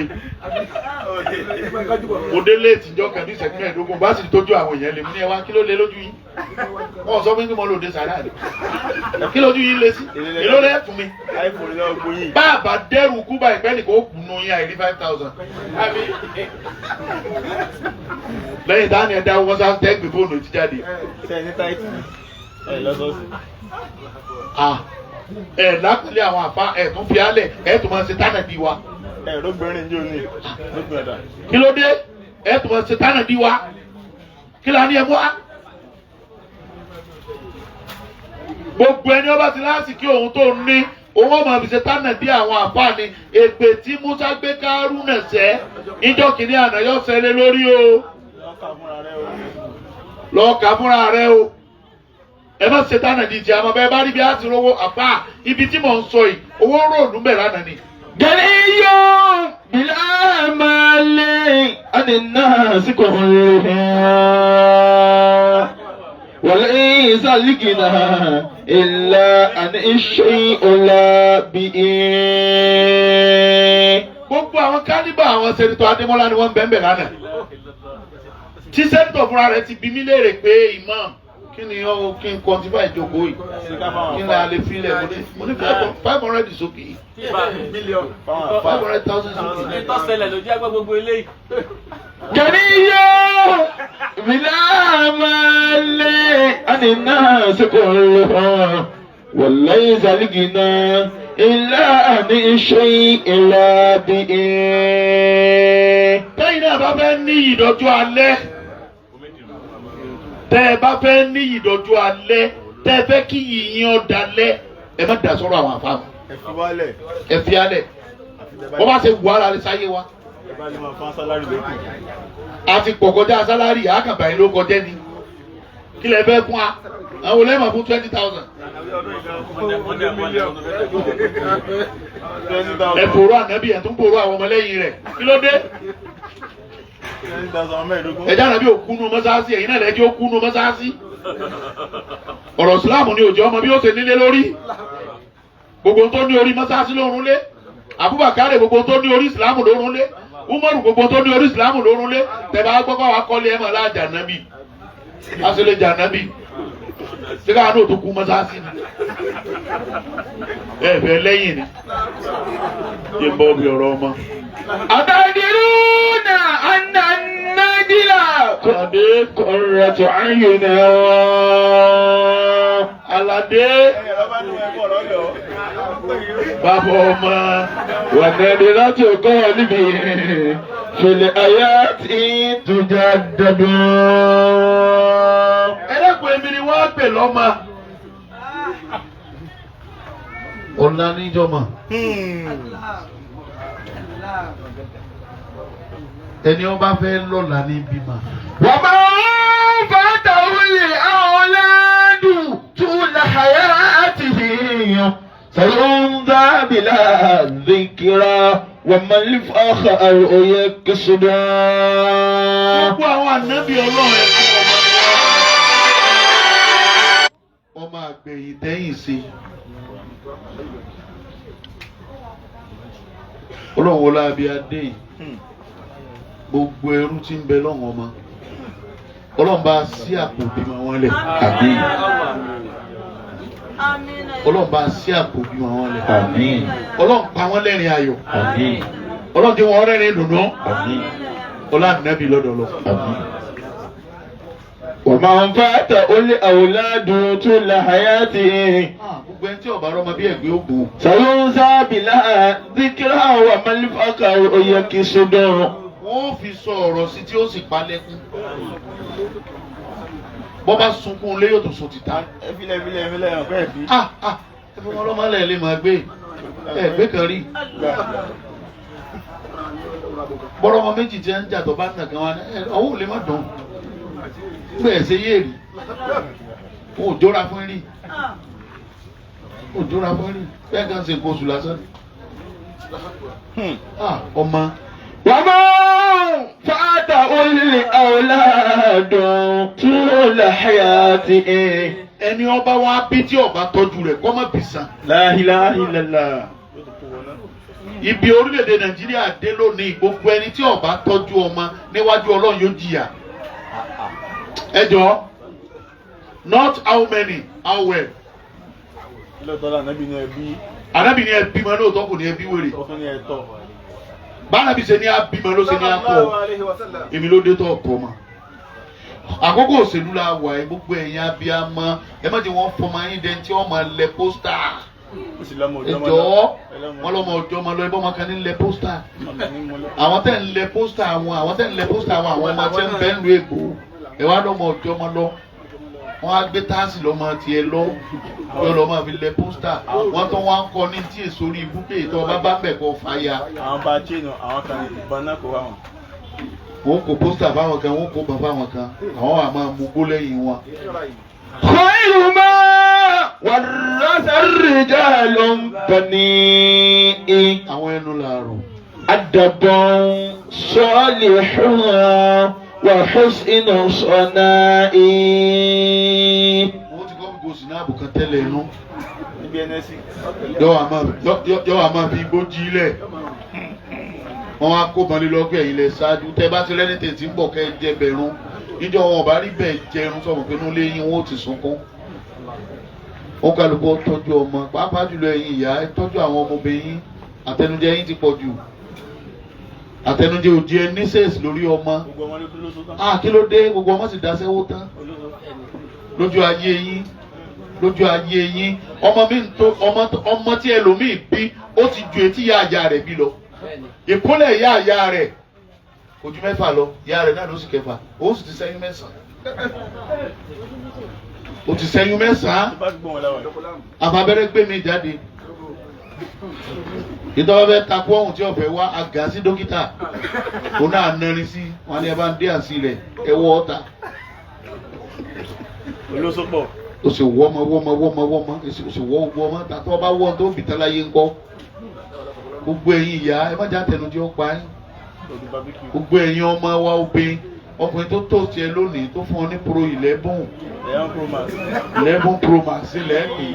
[SPEAKER 1] mo dé late ìjọ kan bí ìṣẹ́jú 15, bá sì tójú àwọn èèyàn lè mú ní ẹ wá. Kí ló lé lójú yín? Wọ́n sọ fún mi pé mo lòdì sàrà rẹ̀. Kí lójú yín lé sí? Èló lẹ́ fún mi?
[SPEAKER 3] iPhone lọ́wọ́ gbóyìn.
[SPEAKER 1] Bá a bá dẹ́rù kú bá ìpẹ́ nìkan ó kù nù yín àìrí 5,000 lẹ́yìn táwọn ẹ̀dá wọn sá tẹ́ gbé fóònù ti jáde.
[SPEAKER 3] Ṣé ẹ ní táìtì? Ẹ lọ́sọ̀ọ̀sẹ̀.
[SPEAKER 1] Ah, ẹ̀ lápẹ̀lẹ̀ àwọn àfa, ẹ̀ tún fi álẹ̀, ẹ̀ tún máa ṣe tánà bí wa.
[SPEAKER 3] Ẹ lóbìnrin jò ní. Lóbìnrin ọ̀dà.
[SPEAKER 1] Kí ló dé? Ẹ̀ tún máa ṣe tánà bí wa. Kí la ní ẹ mú wa? Gbogbo ẹni ọba ti láti kí òun tó ní òun ọmọ fi ṣe tánà bí àwọn àfa ni. Èpè tí Musa gbé Kárúnà sẹ́ ìjọ kìíní àná yọ sẹ́lẹ̀ lórí o.
[SPEAKER 3] Lọ́kà fúnra rẹ o.
[SPEAKER 1] Lọ́ọ́ kà fúnra rẹ o. Ẹ má ṣe tánà di ìjà, àmọ́ bẹ́ẹ̀ bá rí bí a ti rówó àfa ibi tí mò ń sọ yìí, owó róòlù ń bẹ̀ lánàá ni.
[SPEAKER 2] غني بلا مال عن الناس كلهم وليس الغنى إلا عن الشيء لا به.
[SPEAKER 1] Gbogbo àwọn caliber àwọn Senator Adémọ́lá ni wọ́n ń bẹ̀ ń bẹ̀ lánàá, tí senator fúnra rẹ̀ ti bi mí léèrè pé, "Imam, kí ni ó kí n quantify ìjókòó yìí?
[SPEAKER 3] Ṣé ká fáwọn
[SPEAKER 1] Kí ni a lè filẹ̀?" Mo ní 500 is okay.
[SPEAKER 3] Fáwọn
[SPEAKER 1] 500,000 is okay.
[SPEAKER 4] Ìtọ́sẹ̀lẹ̀ ló jẹ́ gbogbo eléyìí.
[SPEAKER 2] غني بلا مال عن الناس كلهم وليس الغنى إلا عن الشيء لا به.
[SPEAKER 1] Tẹ́yìn náà bá fẹ́ ní ìdọ́jú alẹ́, tẹ́ ẹ bá fẹ́ ní ìdọ́jú alẹ́, tẹ́ ẹ fẹ́ kí yìnyín ọ̀dà lẹ́, ẹ má dà sọ́rọ̀ àwọn àfáàmù.
[SPEAKER 3] Ẹ fi wálẹ̀.
[SPEAKER 1] Ẹ fi alẹ̀. Wọ́n bá ṣe wù ara rẹ̀ sáyé wa.
[SPEAKER 3] Ẹ bá lè máa fún salary lókè.
[SPEAKER 1] A ti pọ̀ kọjá salary, àkàbà yìí ló kọjá ni. Kí lẹ fẹ́ fún wa? Àwọn olè máa fún 20,000.
[SPEAKER 3] 20,000.
[SPEAKER 1] Ẹ fòrò ànábì, ẹ tún fòrò àwọn ọmọlẹ́yìn rẹ̀. Kí ló dé?
[SPEAKER 3] 20,000 mẹ́ẹ̀ẹ́dógún.
[SPEAKER 1] Ẹ̀dá ànábì òkúnu mọ́sáàsì, ẹ̀yin náà lẹ́jọ́ òkúnu mọ́sáàsì. Ọ̀rọ̀ Ìsìláàmù ni òjò ọmọ bí ó ṣe nílé lórí. Gbogbo tó ní orí mọ́sáàsì lórun lé. Abubakar, gbogbo tó ní orí Ìsìláàmù lórun lé. Umaru, gbogbo tó ní orí Ìsìláàmù lórun lé. Tẹ̀bá gbọ́kọ̀ wa kọ́lé ẹ̀ mọ̀ láàjà nábì. Lásìlẹ̀ jà nábì. Ṣé káwọn náà tó kú mọ́sáàsì ni? Ẹ fẹ́ lẹ́yìn ni. Ṣé ń bọ́ bí ọ̀rọ̀ ọmọ?
[SPEAKER 2] أتدرون أن النجل
[SPEAKER 1] Aládé.
[SPEAKER 2] قرة عين.
[SPEAKER 1] Aládé.
[SPEAKER 3] Ẹ̀yìn ọ̀rọ̀ bá ní ẹ̀kọ́ ọ̀rọ̀ lọ.
[SPEAKER 1] Bàbá ọmọ.
[SPEAKER 2] ونادرة قلبي في الآيات تجدد.
[SPEAKER 1] Ẹlẹ́kùn, èmi ni wọ́n á pè lọ́mọ. Ọ̀la níjọ́mọ̀. Ẹni ọba fẹ́ lọ́la ní bímọ.
[SPEAKER 2] وما فاته الأولاد طول حياته سينذى بلا ذكرى وما الفخر يكسدا.
[SPEAKER 1] Gbogbo àwọn ànábì Ọlọ́run, ẹ̀kọ́ ọmọ ni wọ́n. Ọmọ àgbẹ̀yìn tẹ́yìn sí. Ọlọ́run wọlé abí adé yìí. Gbogbo ẹrú tí ń bẹ lọ́wọ́ ọmọ. Ọlọ́run bá sí àpò bímọ wọn lẹ̀.
[SPEAKER 2] Àmín.
[SPEAKER 1] Ọlọ́run bá sí àpò bímọ wọn lẹ̀.
[SPEAKER 2] Àmín.
[SPEAKER 1] Ọlọ́run pa wọ́n lẹ́rìn ayọ̀.
[SPEAKER 2] Àmín.
[SPEAKER 1] Ọlọ́run tí wọ́n rẹ́rìn dùnú.
[SPEAKER 2] Àmín.
[SPEAKER 1] Ọlọ́run nàbí lọ́dọ̀ lọ.
[SPEAKER 2] Àmín. ومن فاته الأولاد طول حياته
[SPEAKER 1] Gbogbo ẹni tí ọba rọmọ bí ẹgbẹ́ ògùn.
[SPEAKER 2] سينسى بلا ذكرى وما الفقر يكسد.
[SPEAKER 1] Wọ́n fi sọ ọ̀rọ̀ sí tí ó sì pa lẹ́kún. Bọ́ bá sunkún lé yóò tún sun tìta.
[SPEAKER 3] Ẹ filẹ̀ filẹ̀ filẹ̀ ọ̀pẹ́ ẹ̀ bí.
[SPEAKER 1] Ah ah ẹ fi wọn lọ́mọ lẹ̀ lè máa gbé. Ẹ gbé kan rí. Bọ́rọ̀ ọmọ méjì tí ń jà tó bá nà kan wá ní ọwọ́ ò lè má dùn. Gbé ẹ̀ ṣe yéèrì. Wọn ò jóra fún rí. Wọn ò jóra fún rí. Bẹ́ẹ̀ kan ṣe nǹkan oṣù lásán. Ah ọmọ.
[SPEAKER 2] ومن فاته الأولاد طول حياته
[SPEAKER 1] Ẹni ọba wa bí tí ọba tọ́jú rẹ̀ kọ́ má bì sàn.
[SPEAKER 2] لا إله إلا الله.
[SPEAKER 1] Ibi orílẹ̀-èdè Nàìjíríà dé lónìí gbogbo ẹni tí ọba tọ́jú ọmọ níwájú Ọlọ́run yóò jìyà. Ẹ jọ̀ọ́, not how many, how well.
[SPEAKER 3] Lóòótọ́ la nàbí ni ẹbí.
[SPEAKER 1] Ànábì ni ẹ bímọ lóòótọ́ kò ní ẹ bí wèrè.
[SPEAKER 3] Ọ̀tún ni ẹ̀tọ́.
[SPEAKER 1] Bánabi ṣe ní á bímọ ló ṣe ní á kọ́. Èmi ló dé tó ọkọ mọ. Àkókò òṣèlú la wà ẹ gbogbo ẹ̀yin abiyamọ ẹ má jẹ́ wọ́n fọmọ yín dẹ́n tí wọ́n máa lẹ pósítà.
[SPEAKER 3] Ó sì lọ́mọ
[SPEAKER 1] Ẹ
[SPEAKER 3] òjọ́ mọ́ lọ.
[SPEAKER 1] jọ̀ọ́ wọ́n lọ́mọ ọjọ́ máa lọ ẹbí ọmọ kan ní lẹ pósítà. Àwọn tẹ̀ ń lẹ pósítà àwọn àwọn tẹ̀ ń lẹ pósítà àwọn àwọn ọmọ tí ń bẹ́ ń lu Èkó ẹ wá lọ́mọ ọjọ́ máa lọ. Wọ́n á gbé táàsì lọ́mọ tiẹ̀ lọ yọ lọ́ máa fi lẹ pósítà. Wọ́n tó wá ń kọ ní tí èso orí ibùgbé tó ọba bá bẹ̀ kọ́ fàyà.
[SPEAKER 3] Àwọn bá chain àwọn kan ìbọn náà kó wá wọn.
[SPEAKER 1] Wọ́n kó pósítà fáwọn kan, wọ́n kó bàbá fáwọn kan, àwọn wà máa mú gbó lẹ́yìn wọn.
[SPEAKER 2] خير ما ورث الرجال بني
[SPEAKER 1] Àwọn ẹnu làárọ̀.
[SPEAKER 2] أدب صالح وحسن صناع.
[SPEAKER 1] Wọ́n ti kọ́ fi gòsì náà àbùkàn tẹ́lẹ̀ inú.
[SPEAKER 3] Níbi NSC.
[SPEAKER 1] Yọ wà máa fi igbó jí lẹ̀. Wọ́n wá kó mọ́lé lọ́gbẹ̀ yìí lẹ̀ ṣáájú. Tẹ́ bá ti rẹ́ni tètè ń bọ̀ kẹ́ ẹ jẹ bẹ̀rún. Níjọ́ wọn ò bá rí bẹ́ẹ̀ jẹrun sọ̀rọ̀ pé inú ilé yín wọ́n ó ti sunkún. Ó kálukú tọ́jú ọmọ pàápàá jùlọ ẹ̀yin ìyá ẹ tọ́jú àwọn ọmọbìnrin yín. Àtẹnujẹ yín ti pọ̀ jù. Àtẹnujẹ ò di ẹ ní sẹ́ẹ̀sì lórí ọmọ.
[SPEAKER 3] Gbogbo ọmọ ló kú lóṣù tán.
[SPEAKER 1] Ah kí ló dé gbogbo ọmọ sì daṣẹ́wó tán lójú ayé yín lójú ayé yín ọmọ mi ń tó ọmọ tí ẹlòmíì bí ó ti ju etí ìyá àyà rẹ̀ bí lọ ìkúnlẹ̀ ìyá àyà rẹ̀ kò ju mẹ́fà lọ ìyá rẹ̀ náà ló sì kẹfà ó sì ti ṣẹ́yún mẹ́sàn-án ó ti ṣẹ́yún mẹ́sàn-án
[SPEAKER 3] Tó bá gbọ́n wọn láwọn.
[SPEAKER 1] àfabẹ́rẹ́ gbé mi jáde ìtọ́wọ́ fẹ́ takú ọ̀hún tí ọ̀fẹ́ wá àgá sí dókítà òun náà nẹrin sí wọn ni ẹ bá ń dé àsí rẹ̀ ẹ wọ́ ọ́ta
[SPEAKER 3] Olóṣopọ̀.
[SPEAKER 1] o sì wọ́ ọmọ wọ́ ọmọ wọ́ ọmọ wọ́ ọmọ o sì wọ́ ogun ọmọ tàtọ́ ọba wọ́ tó bìtá láyé ńkọ́ gbogbo ẹ̀yin ìyá ẹ má jẹ́ àtẹnujẹ́ ó pa yín
[SPEAKER 3] Ọdún barbecue.
[SPEAKER 1] gbogbo ẹ̀yin ọmọ wa obìnrin ọkùnrin tó tó tiẹ̀ lónìí tó fún ọ ní pro 11
[SPEAKER 3] Ẹ̀yàn Pro Max.
[SPEAKER 1] 11 pro max ilẹ̀ pè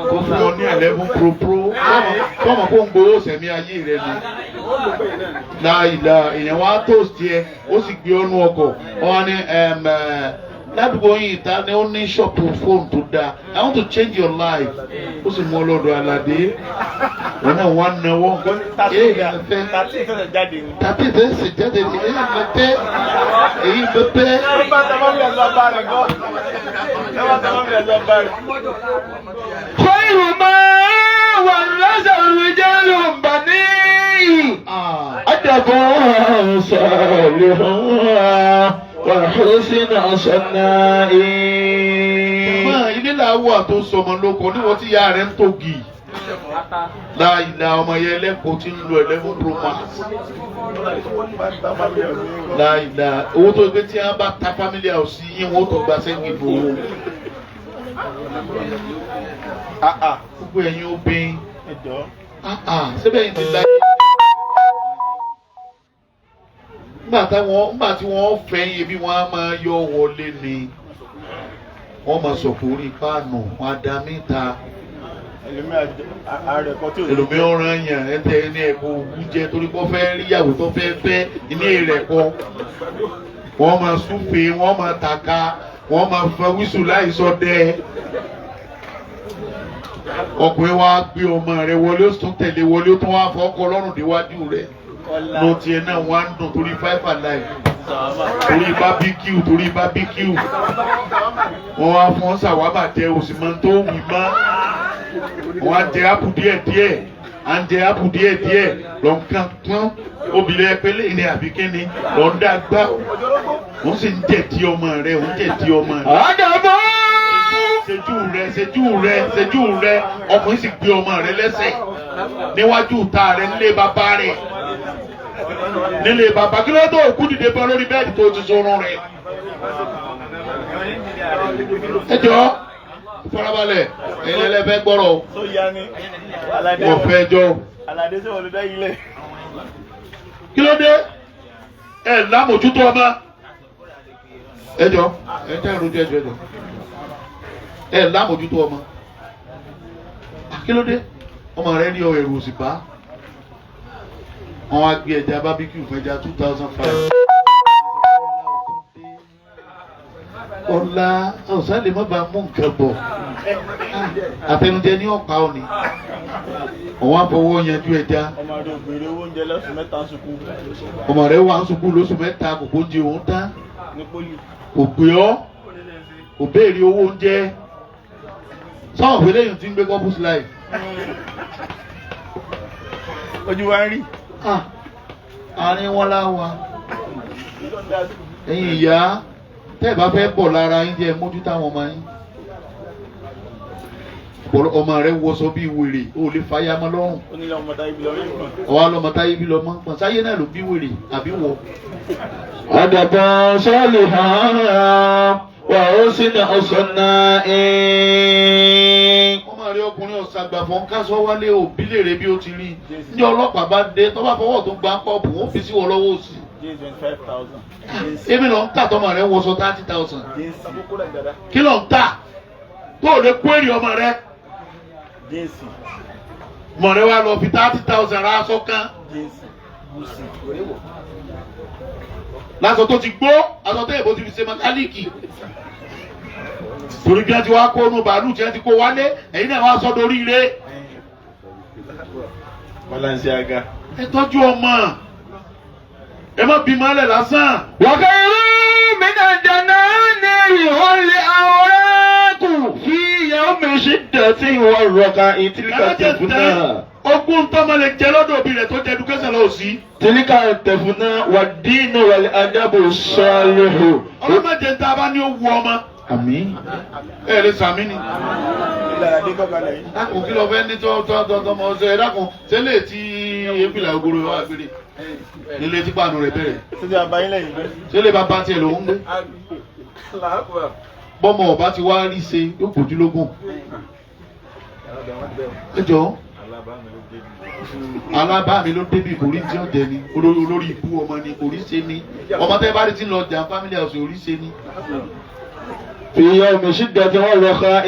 [SPEAKER 1] tó fún ọ ní 11 pro pro tọmọ kó ń gbowó sẹ̀mí ayé rẹ ni láìla èèyàn wa tó tiẹ̀ ó sì gbé ọ́nú ọkọ̀ ọ ní ládùúgbò yìí ìta ni ó ní ṣọ́ọ̀pù fóònù tó dáa. I want to change your life. Ó sì mú ọlọ́dọ̀ Aládé wọn náà wọn náwó èyí fẹ́
[SPEAKER 3] Tàtí ìfẹsẹ̀ jáde ni.
[SPEAKER 1] tàbí ìfẹ́ sì jáde ní èyí fẹ́ èyí fẹ́.
[SPEAKER 3] Ẹ bá tàbá mi lọ bá rẹ̀ gan. Ẹ bá tàbá mi lọ bá rẹ̀.
[SPEAKER 2] خير ما ورث الرجال بني أدب صالح وحسن صناع.
[SPEAKER 1] Mọ ilé làwọ̀ àtò sọmọ lóko níwọ̀n tí ìyá rẹ̀ ń tògì. Láìla ọmọ yẹn lẹ́kọ̀ọ́ tí ń lo 11 Pro Max. Láìla owó tó gbé tí wọ́n bá ta family house yín wọ́n tó gba sẹ́yìn ìbò. Gbogbo ẹ̀yin obìnrin
[SPEAKER 3] Ẹ jọ̀ọ́.
[SPEAKER 1] síbẹ̀ yìí ti láyé. Nígbà tí wọ́n fẹ́ yín bí wọ́n á máa yọ wọlé ni. Wọ́n máa sọ̀kò orí páànù, wọ́n á da mí ta. Ẹlòmíì ọ̀ràn yàn ẹ̀tẹ̀ ní ẹ̀kọ́ òwú jẹ torí kó fẹ́ ríyàwó tó fẹ́ fẹ́ ilé rẹ̀ kọ́. Wọ́n máa súfe, wọ́n máa tàka, wọ́n máa fa wíṣù láì sọ dẹ́. Ọkùnrin wa gbé ọmọ rẹ̀ wọlé, ó tún tẹ̀lé wọlé, ó tún wá fọ́kọ lọ́rùn déwájú rẹ̀. Ló tiẹ̀ náà wá ń dùn torí five alive, torí barbecue, torí barbecue. Wọ́n wá fún ṣàwámà jẹ, òsì máa ń tó wì mọ́. Wọ́n á jẹ ápù díẹ̀ díẹ̀, à ń jẹ ápù díẹ̀ díẹ̀ lọ́nkàn tán. Obìnrin ẹpẹlẹ ní àbí kíni lọ́n dá gbá, wọ́n sì ń jẹ̀ tí ọmọ rẹ̀, wọ́n jẹ̀ tí ọmọ rẹ̀.
[SPEAKER 2] أدب
[SPEAKER 1] Ṣejú rẹ̀, ṣejú rẹ̀, ṣejú rẹ̀, ọkùnrin sì gbé ọmọ rẹ̀ lẹ́sẹ̀ níwájú ìta rẹ̀ nílé bàbá rẹ̀, nílé bàbá. Kí ló tó òkú dìde bọ́ lórí bẹ́ẹ̀dì tó ti sọ̀rọ̀ rẹ̀? Ẹ jọ farabalẹ̀, ẹ̀yin ẹlẹ́fẹ́ gbọ́rọ̀, wọ́n fẹ́ jọ. Kí ló dé ẹ lámòjútó ọmọ? Ẹ jọ, ẹ tẹ́ ìrújú, ẹ jọ, ẹ jọ, ẹ lámòjútó ọmọ. Kí ló dé ọmọ rẹ ní ọ ẹrù òsì bá wọn wá gbé ẹja barbecue fún ẹja 2005. Ọ̀la ọ̀sán lè má ba mú nǹkan bọ̀, àtẹnujẹ ní ọ̀pá òní, òun á fọwọ́ yanjú ẹja. Ọmọ rẹ wà ń sunkún lóṣù 3, kò kó jẹ òun tán, kò pè ọ́, kò béèrè owó oúnjẹ. Sọ́wọ́n pé lẹ́yìn tí ń gbé couples life.
[SPEAKER 3] Ojú wa ń rí.
[SPEAKER 1] Àárín wọn láwa. Ẹ̀yin ìyá tẹ́ ẹ bá fẹ́ bọ̀ lára yín jẹ́ mójú táwọn ọmọ yín. Ọmọ rẹ wọṣọ bíi wèrè, ó lè fàyà mọ́ lọ́rùn. Ọwọ́ alọ́mọ táyé bí lọ́mọ pọ̀n sáyé náà ló bí wèrè àbí wọ.
[SPEAKER 2] أدب صالحا وحسن صنائع.
[SPEAKER 1] Ọmọ rẹ ọkùnrin ọ̀sàgbàfọ̀ ń kásọ̀ wálé, òbí lèrè bí ó ti rí. Ní ọlọ́pàá bá dé, tó bá fọwọ́ tó gbá pọ́ọ̀pù, wọ́n fi sí wọn lọ́wọ́ òsì. Èmi lọ ń tà tọmọ rẹ wọṣọ 30,000. Kí ló ń tà tó o lè kó èrè ọmọ rẹ? Ọmọ rẹ wá lọ fi 30,000 ra aṣọ kan lásọ tó ti gbó, aṣọ tó èbó ti fi ṣe mẹkáníìkì, torí bí wọ́n ti wá kó nu bàálù tí wọ́n ti kó wálé, ẹ̀yin náà wá sọ dorí ire.
[SPEAKER 3] Balenciaga.
[SPEAKER 1] Ẹ tọ́jú ọmọ, ẹ má bímọ ẹ lásán.
[SPEAKER 2] وخير من الجنان والأوراق في يوم شدة والرخاء تلك التفنى.
[SPEAKER 1] Ogún tọ́mọ lè jẹ lọ́dọ̀ òbí rẹ̀ tó jẹ education lọ sí.
[SPEAKER 2] تلك التفنى والدين والأدب الصالح.
[SPEAKER 1] Ọlọ́mọdé tá a bá ní ó wu ọmọ.
[SPEAKER 2] Àmín.
[SPEAKER 1] Ẹ lè sàmí ni. Dákun, kí ló fẹ́ ní tọ́ tọ́ tọ́ tọ́mọ ọ̀sẹ̀? Ẹ dákun, ṣé lè tí ebìlà ogoro wa gbére nílé tí pàánù rẹ̀ bẹ̀rẹ̀? Ṣé lè bá bá tiẹ̀ lòún gbé? Bọ́mọ ọba ti wá rí ṣe yóò gbójú lógún. Ẹ jọ, alábàámi ló débi kò rí tí ó jẹ ni, olórí ikú ọmọ ni, kò rí ṣe ni. Ọmọ tẹ́ bá rí tí ń lọ jà family house, orí ṣe ni.
[SPEAKER 2] في يوم شدة والرخاء.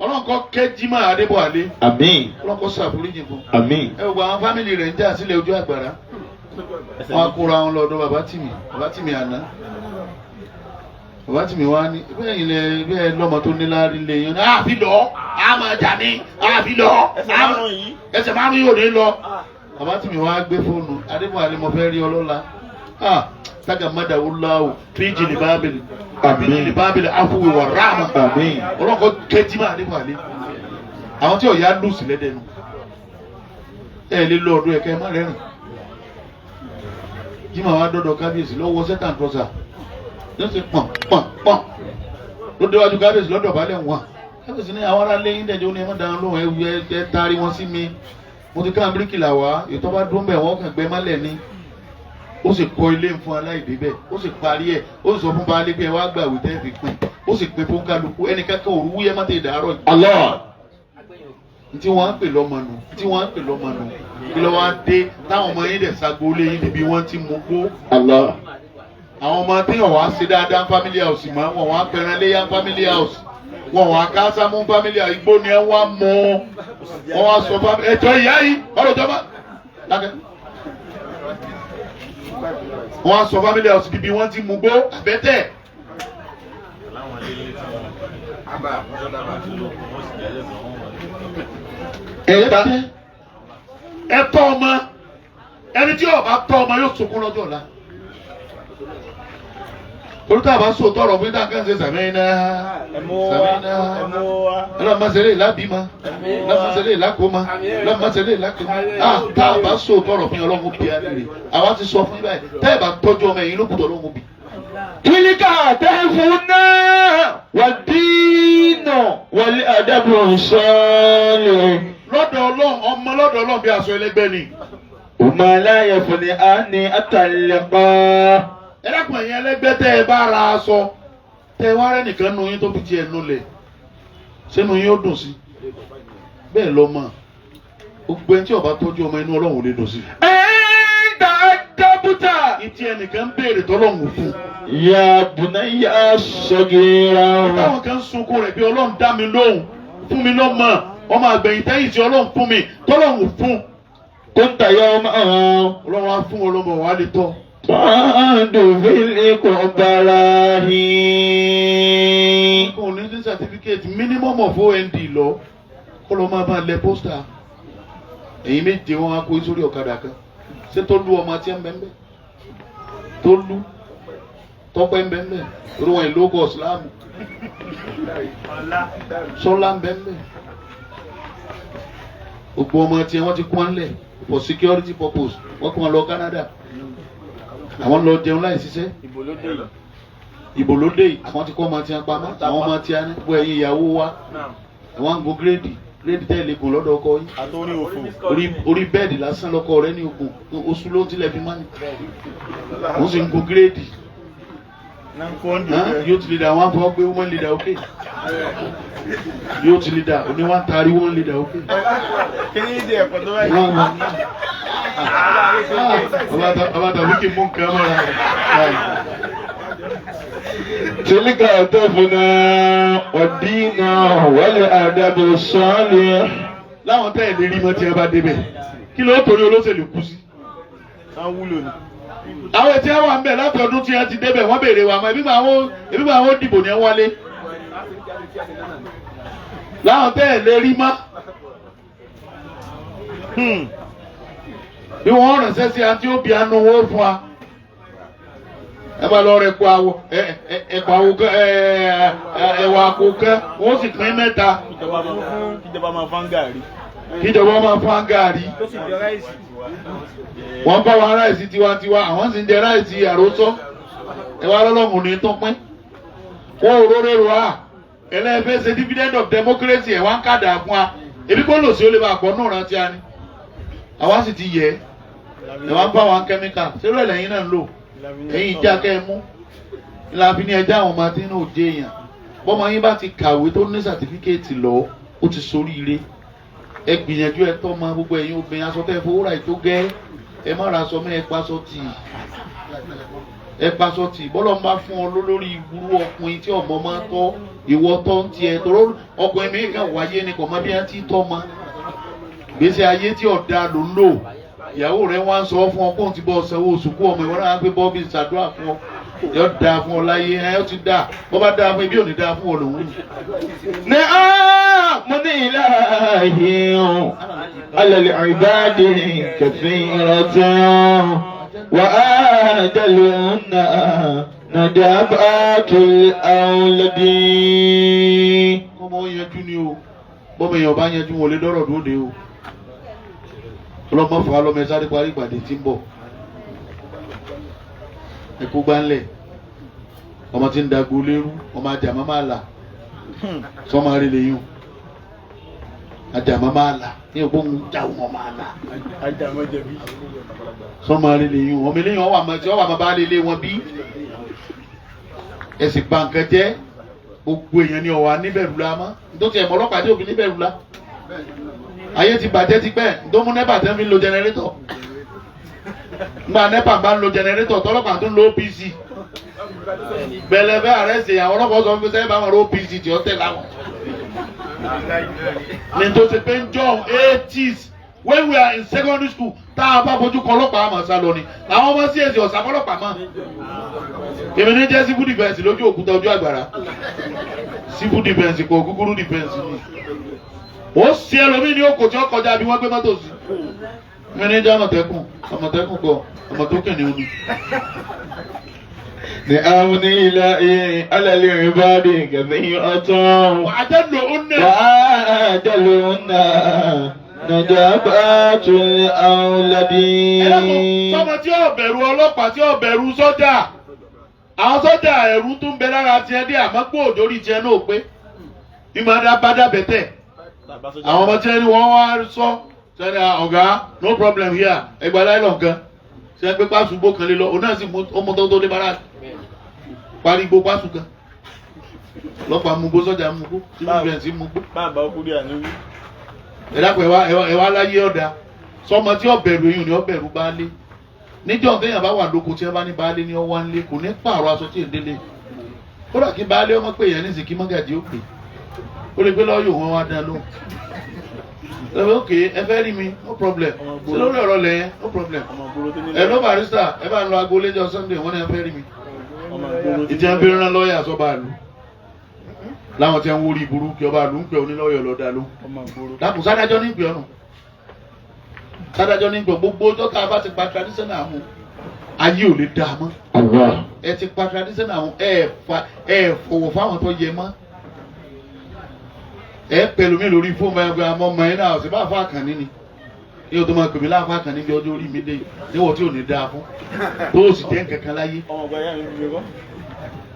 [SPEAKER 1] Ọlọ́run kọ́ kẹ́ Jimoh Adébọ̀wálé.
[SPEAKER 2] Àmín.
[SPEAKER 1] Ọlọ́run kọ́ ṣàforíjì fún.
[SPEAKER 2] Àmín.
[SPEAKER 1] Ẹ gbogbo àwọn family rẹ̀ ń jà sílẹ̀ ojú àgbàrá. Wọn á kóra wọn lọ́dọ̀ bàbá tìmí, bàbá tìmí àná. Bàbá tìmí wá ní bẹ́ẹ̀ ilẹ̀ bẹ́ẹ̀ lọ́mọ tó ní láárí lè yan ní àfi lọ, àmọ̀ jà ní àfi lọ, ẹsẹ̀ márùn yóò ní lọ. Bàbá tìmí wá gbé fóònù, Adébọ̀wálé, mo fẹ́ rí ọlọ́la. Tága mádàwó fíjì ní bábìlì.
[SPEAKER 2] Àmín.
[SPEAKER 1] Ní bábìlì afuwi wà ráàmù.
[SPEAKER 2] Àmín.
[SPEAKER 1] Ọlọ́kọ̀ kẹ́jìmá Adébọ̀wálé. Àwọn tí ọ̀yá lù sí lẹ́dẹ̀ẹ́nu. Ẹ lè lọ ọdún ẹ̀kẹ́ má rẹ́rìn. Jimoh wa dọ́dọ̀ kábíyèsí lọ́wọ́ sẹ́tàn trọ́sà. Ló ṣe pọ̀n pọ̀n pọ̀n. Ló déwájú kábíyèsí lọ́dọ̀ balẹ̀ wọn. Kábíyèsí ní àwọn ará lẹ́yìn dẹ̀jọ́ ní ẹ má dáhùn lóhùn, ẹ taari wọn sí mi. Mo ti ká bíríkìlà wá, ètò bá dún bẹ̀ wọ́n kàn gbẹ mọ́lẹ̀ ni. Ó sì kọ́ ilé fún aláìdé bẹ́ẹ̀, ó sì parí ẹ̀, ó sì sọ fún baálé pé ẹ wá gbàwé tẹ́ fi pín, ó sì pín fún kálukú. Ẹnìkankan òru wúyẹ́ má tẹ̀ dàárọ̀ yìí.
[SPEAKER 2] Allah.
[SPEAKER 1] Tí wọ́n ń pè lọ́mọ nù, tí wọ́n ń pè lọ́mọ nù, kí ló wá dé táwọn ọmọ yín dẹ̀ sagolé yín níbi wọ́n ti mú gbó?
[SPEAKER 2] Allah.
[SPEAKER 1] Àwọn ọmọ tí wọ́n wá ṣe dáadáa family house mọ́ wọn wá pẹran léyà family house. Wọn wà ká sámú fámílì igbó ni ẹ wá mú. Wọ́n wá sọ fámílì ẹjọ́ ìyá yìí ọ̀rọ̀ ìjọba. Dákẹ́. Wọ́n á sọ fámílì house bíbí wọ́n ti mú gbó àbẹ́tẹ̀. Ẹ tọ́ ọmọ, ẹni tí ó bá tọ́ ọmọ yóò sunkún lọ́jọ́ ọ̀la. Torí tá a bá sòótọ́ ọ̀rọ̀ fún yín tá a kàn ṣe sàmì náà sàmì náà ọlọ́mọṣẹ́lẹ̀ ìlàbímọ ọlọ́mọṣẹ́lẹ̀ ìlàkómọ ọlọ́mọṣẹ́lẹ̀ ìlàkómọ. Tá a bá sòótọ́ ọ̀rọ̀ fún yín ọlọ́run bí alẹ́ àwa ti sọ fún yín báyìí tẹ́ ẹ bá tọ́jú ọmọ ẹ̀yin lókùtọ̀ ọlọ́run bí.
[SPEAKER 2] Tilka tẹ́fúnná wà dínà wal adabu salih.
[SPEAKER 1] Lọ́dọ̀ ọlọ́run ọmọ lọ́dọ̀ ọlọ́run bí aṣọ ẹlẹ́gbẹ́ ni.
[SPEAKER 2] Ọmọ aláyẹ̀ fún ni a ní àtàlẹ́kọ́.
[SPEAKER 1] Ẹ dákun ẹ̀yin ẹlẹ́gbẹ́ tẹ́ ẹ bá ra aṣọ tẹ́ ẹ wá rẹ́ nìkan nu yín tó fi tiẹ̀ nulẹ̀ sínú yín ó dùn sí bẹ́ẹ̀ lọ́mọ gbogbo ẹni tí ó bá tọ́jú ọmọ inú ọlọ́run ò lè dùn sí.
[SPEAKER 2] Ẹ̀ẹ́dà dábùtà.
[SPEAKER 1] Ìtì ẹnìkan ń béèrè tọ́lọ́run fún.
[SPEAKER 2] Ya bunayya sagira.
[SPEAKER 1] Táwọn kan ń sunkún rẹ̀ bí ọlọ́run dá mi lóhùn fún mi lọ́mọ ọmọ àgbẹ̀yìn tẹ́yìn tí ọlọ́run fún mi tọ́lọ́run fún.
[SPEAKER 2] Kunta yawma.
[SPEAKER 1] Ọlọ́run á fún ọlọ́mọ wàá lè tọ́.
[SPEAKER 2] Tọ́ndù fílíkù barahi.
[SPEAKER 1] Kò ní ní certificate minimum of OND lọ kó lọ máa bá lẹ pósítà. Ẹ̀yin méje wọn á kó sórí ọ̀kadà kan. Ṣé tó lú ọmọ tí ń bẹ́ ń bẹ́? Tó lú tọ́pẹ́ ń bẹ́ ń bẹ́? Torí wọn ìlú ọkọ̀ ìsìlámù. Sọlá ń bẹ́ ń bẹ́. Gbogbo ọmọ tí wọ́n ti kún ọ́nlẹ̀ for security purpose wọ́n kún wọn lọ Canada. Àwọn lọ jẹun láì ṣiṣẹ́. Ìbò ló dé yìí. Àwọn ti kọ́ ọmọ tí wọ́n pamọ́. Àwọn ọmọ tí wọ́n ní gbọ́ ẹ̀yin ìyàwó wa. Àwọn ń gun gírèdì gírèdì tẹ́ lè gùn lọ́dọ̀ ọkọ yín. Orí bẹ́ẹ̀dì lásán lọ́kọ rẹ ní ogun oṣù ló ń tilẹ̀ fi mọ́ni. Wọ́n sì ń gun gírèdì. Yóò ti lè dà wọ́n á fọwọ́ pé woman leader ok. Yóò ti lè dà oní wọ́n ń taari woman leader ok. Ọba tàbí kí n mú nǹkan mọ́ra.
[SPEAKER 2] Tilka tẹ́fúnná wà dínà wal adabu salih.
[SPEAKER 1] Láwọn tẹ́ ẹ̀ lè rí mọ́ tí ẹ bá débẹ̀. Kí ló torí olóṣèlú kú sí? Àwọn tí wọ́n wà ń bẹ̀ láti ọdún tí wọ́n ti débẹ̀ wọ́n béèrè wa mọ́ ẹbí máa wọ́n dìbò ní ẹ wálé. Láwọn tẹ́ ẹ̀ lè rí mọ́. Bí wọ́n ránṣẹ́ sí àti òbí àánú owó fún wa. Ẹ bá lọ rẹ kó awọ ẹ̀kọ́ awọ kan ẹ̀wà àpò kan wọ́n sì pín mẹ́ta.
[SPEAKER 3] Kíjọba máa fán gàrí.
[SPEAKER 1] Kíjọba máa fán gàrí. Wọ́n bá wa ráìsì tiwantiwa àwọn sì ń jẹ ráìsì àròsọ. Ẹ wá lọ́lọ́run ní tán pín. Wọ́n ò róró rò á. Ẹlẹ́fẹ́ ṣe dividend of democracy ẹ̀ wá ń kàdà fún wa. Ebi kò lò sí ó lè máa pọ̀ náà rántí a ni. Àwa sì ti yẹ. Ẹ wá ń bá wa kẹ́míkà. Ṣé rẹ̀ lẹ́yìn náà ń lò? Ẹ̀yin ìjà kẹ́ ẹ mú. Ìlàbí ni ẹja àwọn ọmọ tí náà jẹ èèyàn. Bọ́mọ yín bá ti kàwé tó ní sàtífíkẹ́ẹ̀tì lọ, ó ti soríire. Ẹ gbìyànjú ẹ tọ́ ma gbogbo ẹ̀yin obìnrin aṣọ tẹ́ fowó ra ètò gẹ́. Ẹ má ra aṣọ mọ́ ẹ paṣọ tì. Ẹ paṣọ tì. Bọ́lọ̀ ń bá fún ọ lórí ìwúrú ọkùnrin tí ọmọ máa tọ́ ìwọ tọ́ ń tiẹ̀. Toró ọkùnrin mi kàn wáyé ni kò mọ bí wọ́n ti tọ́ ma. Gbèsè ayé tí ọ̀dà ló ń lò. Ìyàwó rẹ̀ wá ń sọ fún ọ kóun ti bọ́ sanwó oṣù kú ọmọ ìwọ náà pé bọ́ọ̀bì ṣàdúrà fún ọ yọ dáa fún ọ láyé ẹ ó ti dáa bọ́ bá dáa fún ibi ò ní dáa fún ọ lòun.
[SPEAKER 2] Ní àmú ní ilahi ala al-ibadi kathiratan wa ajalunna nadabatul awladi.
[SPEAKER 1] Kọ́mọ ó yanjú ni o bọ́mọ èèyàn bá yanjú wọn ò lè dọ́rọ̀ dúró de o. Ọlọ́mọ fà á lọ́mọ ẹ sáré parí ìpàdé tí ń bọ̀. Ẹ̀kú gbánlẹ̀ ọmọ tí ń dago lérú ọmọ ajàmọ́ máa là sọmọ rẹ lè yún ajàmọ́ máa là ní ògbóhùn jáwọ́ wọn máa là sọmọ rẹ lè yún ọmọ eléyìn ọwọ́ àmọ́ tí ọwọ́ àmọ́ bá lè lé wọn bí ẹ sì bà nǹkan jẹ́ gbogbo èèyàn ni ọ̀wà níbẹ̀rù la mọ́ nítorí ẹ̀mọ́ ọlọ́pàá tí òfin níbẹ̀rù la ayé ti bàjẹ́ ti pẹ́ ndómú nẹ́pà tẹ́ fi ń lo jẹnẹrétọ̀ ngba nẹ́pà bá ń lo jẹnẹrétọ̀ tọ́lọ́pàá tó ń lo OPC gbẹlẹbẹ àrẹsì àwọn ọlọ́pàá sọ fún mi sẹ́yìn bá wọn lo OPC tí ó tẹ̀ láwọn. Ní tó ṣe pé ń jọ 80s, when we are in secondary school, tá a bá fojú kọ ọlọ́pàá, àmọ́ sá lọ ni. Làwọn ọmọ CAC ọ̀sà ọlọ́pàá mọ́. Èmi ní jẹ́ civil defence lójú òkúta ojú àgbàrá. Civil defence kò kúkúrú defence ni. Ó ṣe ẹlòmíì ní òkò tí ó kọjá bí wọ́n gbé mọ́tò sí. Mi ní jẹ́ Àmọ̀tẹ́kùn, Àmọ̀tẹ́kùn kọ Àmọ̀tẹ́kùn ni ó ní.
[SPEAKER 2] نعم إلهي على العباد كثيرة.
[SPEAKER 1] Wàá ó nẹ̀.
[SPEAKER 2] وأجلهن نجابات الأولاد.
[SPEAKER 1] Ẹlẹ́kùn sọmọ tí ó bẹ̀rù ọlọ́pàá, tí ó bẹ̀rù sọ́jà, àwọn sọ́jà ẹ̀rù tún bẹ lára tiẹ̀ dé, àmọ́ pé òjòrí tiẹ̀ náà pé ní máa dá bá dábẹ́ tẹ̀. Àwọn ọmọ tí wọ́n ní wọ́n wá sọ sẹ́ni, "Ọ̀gá, no problem here, ẹgbàá láìlọ́ kan ṣe é pé pásù gbó kan lé lọ." Òun náà sì mú ọmọ tó tó dé bára parí gbó pásù kan, lọ́pàá mú gbó, sọ́jà mú gbó, civil defence mú gbó.
[SPEAKER 3] Bàbá ọkùnrin àníwí.
[SPEAKER 1] Ẹ dákun, ẹ wá láyé ọ̀dà, sọmọ tí ó bẹ̀rù eyín ni ó bẹ̀rù baálé. Níjọ́ téèyàn bá wà lóko, tí wọ́n bá ní baálé ní ọwọ́ ńlé, kò ní pààrọ̀ aṣọ tí ì délé. Kódà kí baálé ọmọ pé èèyàn nísìnyí, kí mọ́gàjì ó pè, ó lè gbé lọ́yọ̀ wọn wá dá lóhùn ẹ. "Ok, ẹ fẹ́ rí mi, no problem. Ṣé lórí ọ̀rọ̀ lẹ̀? No problem."
[SPEAKER 3] Ọmọ gbòòrò tó ní.
[SPEAKER 1] "Ẹ ló barrister, ẹ bá ń lọ aago lẹ́jọ́ Sunday, wọ́n ní ẹ fẹ́ rí mi."
[SPEAKER 3] Ọmọ gbòòrò tó
[SPEAKER 1] Ìtì ẹ̀ ń fi rán lọ́ọ̀yà sọ́ba àlù láwọn tí wọ́n ń wórí burú kí ọba àlù ń pè onílọ́yọ̀ lọ́ọ́ dá lóhùn.
[SPEAKER 3] Ọmọ gbòòrò.
[SPEAKER 1] Dákun, sádájọ́ ní ìpè ọ̀nà, sádájọ́ ní ìpè. Gbogbo ọjọ́ tá a bá ti pa traditional mú, ayé ò lè dá a mọ́.
[SPEAKER 2] Allah.
[SPEAKER 1] Ẹ ti pa traditional mú, ẹ fa ẹ fọwọ́ fáwọn tó yẹ mọ́. Ẹ pẹ̀lú mi lórí fóònù ẹ pé àmọ́ ọmọ yẹn náà ọ̀sẹ̀ bá fa àkànní ni yóò tó máa pè mí láfa àkànní bí ọjọ́ orí mi dé níwọ̀n tí ò ní dáa fún tó o sì jẹ́ nǹkan kan láyé.
[SPEAKER 3] Ọmọ ọgbà yá mi fi kọ́.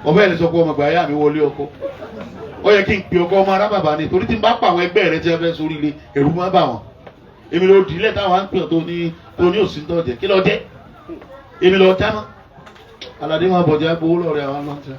[SPEAKER 1] Ọbẹ̀ ẹ̀ lè sọ pé ọmọ ìgbà yá mi wọlé ọkọ, ó yẹ kí n pè ọkọ ọmọ arábàbà ni, torí tí n bá pa àwọn ẹgbẹ́ rẹ tí wọ́n fẹ́ sórí ilé, ẹ̀rù máa bà wọ́n. Èmi ló dìílẹ̀ táwọn á ń pè ọ́ tó ní òsì ń tọ́jẹ̀ kí lọ jẹ́, èmi lọ jáná aládé máa bọ̀jẹ̀ agbowó lọ́rẹ̀ àwọn náà ti.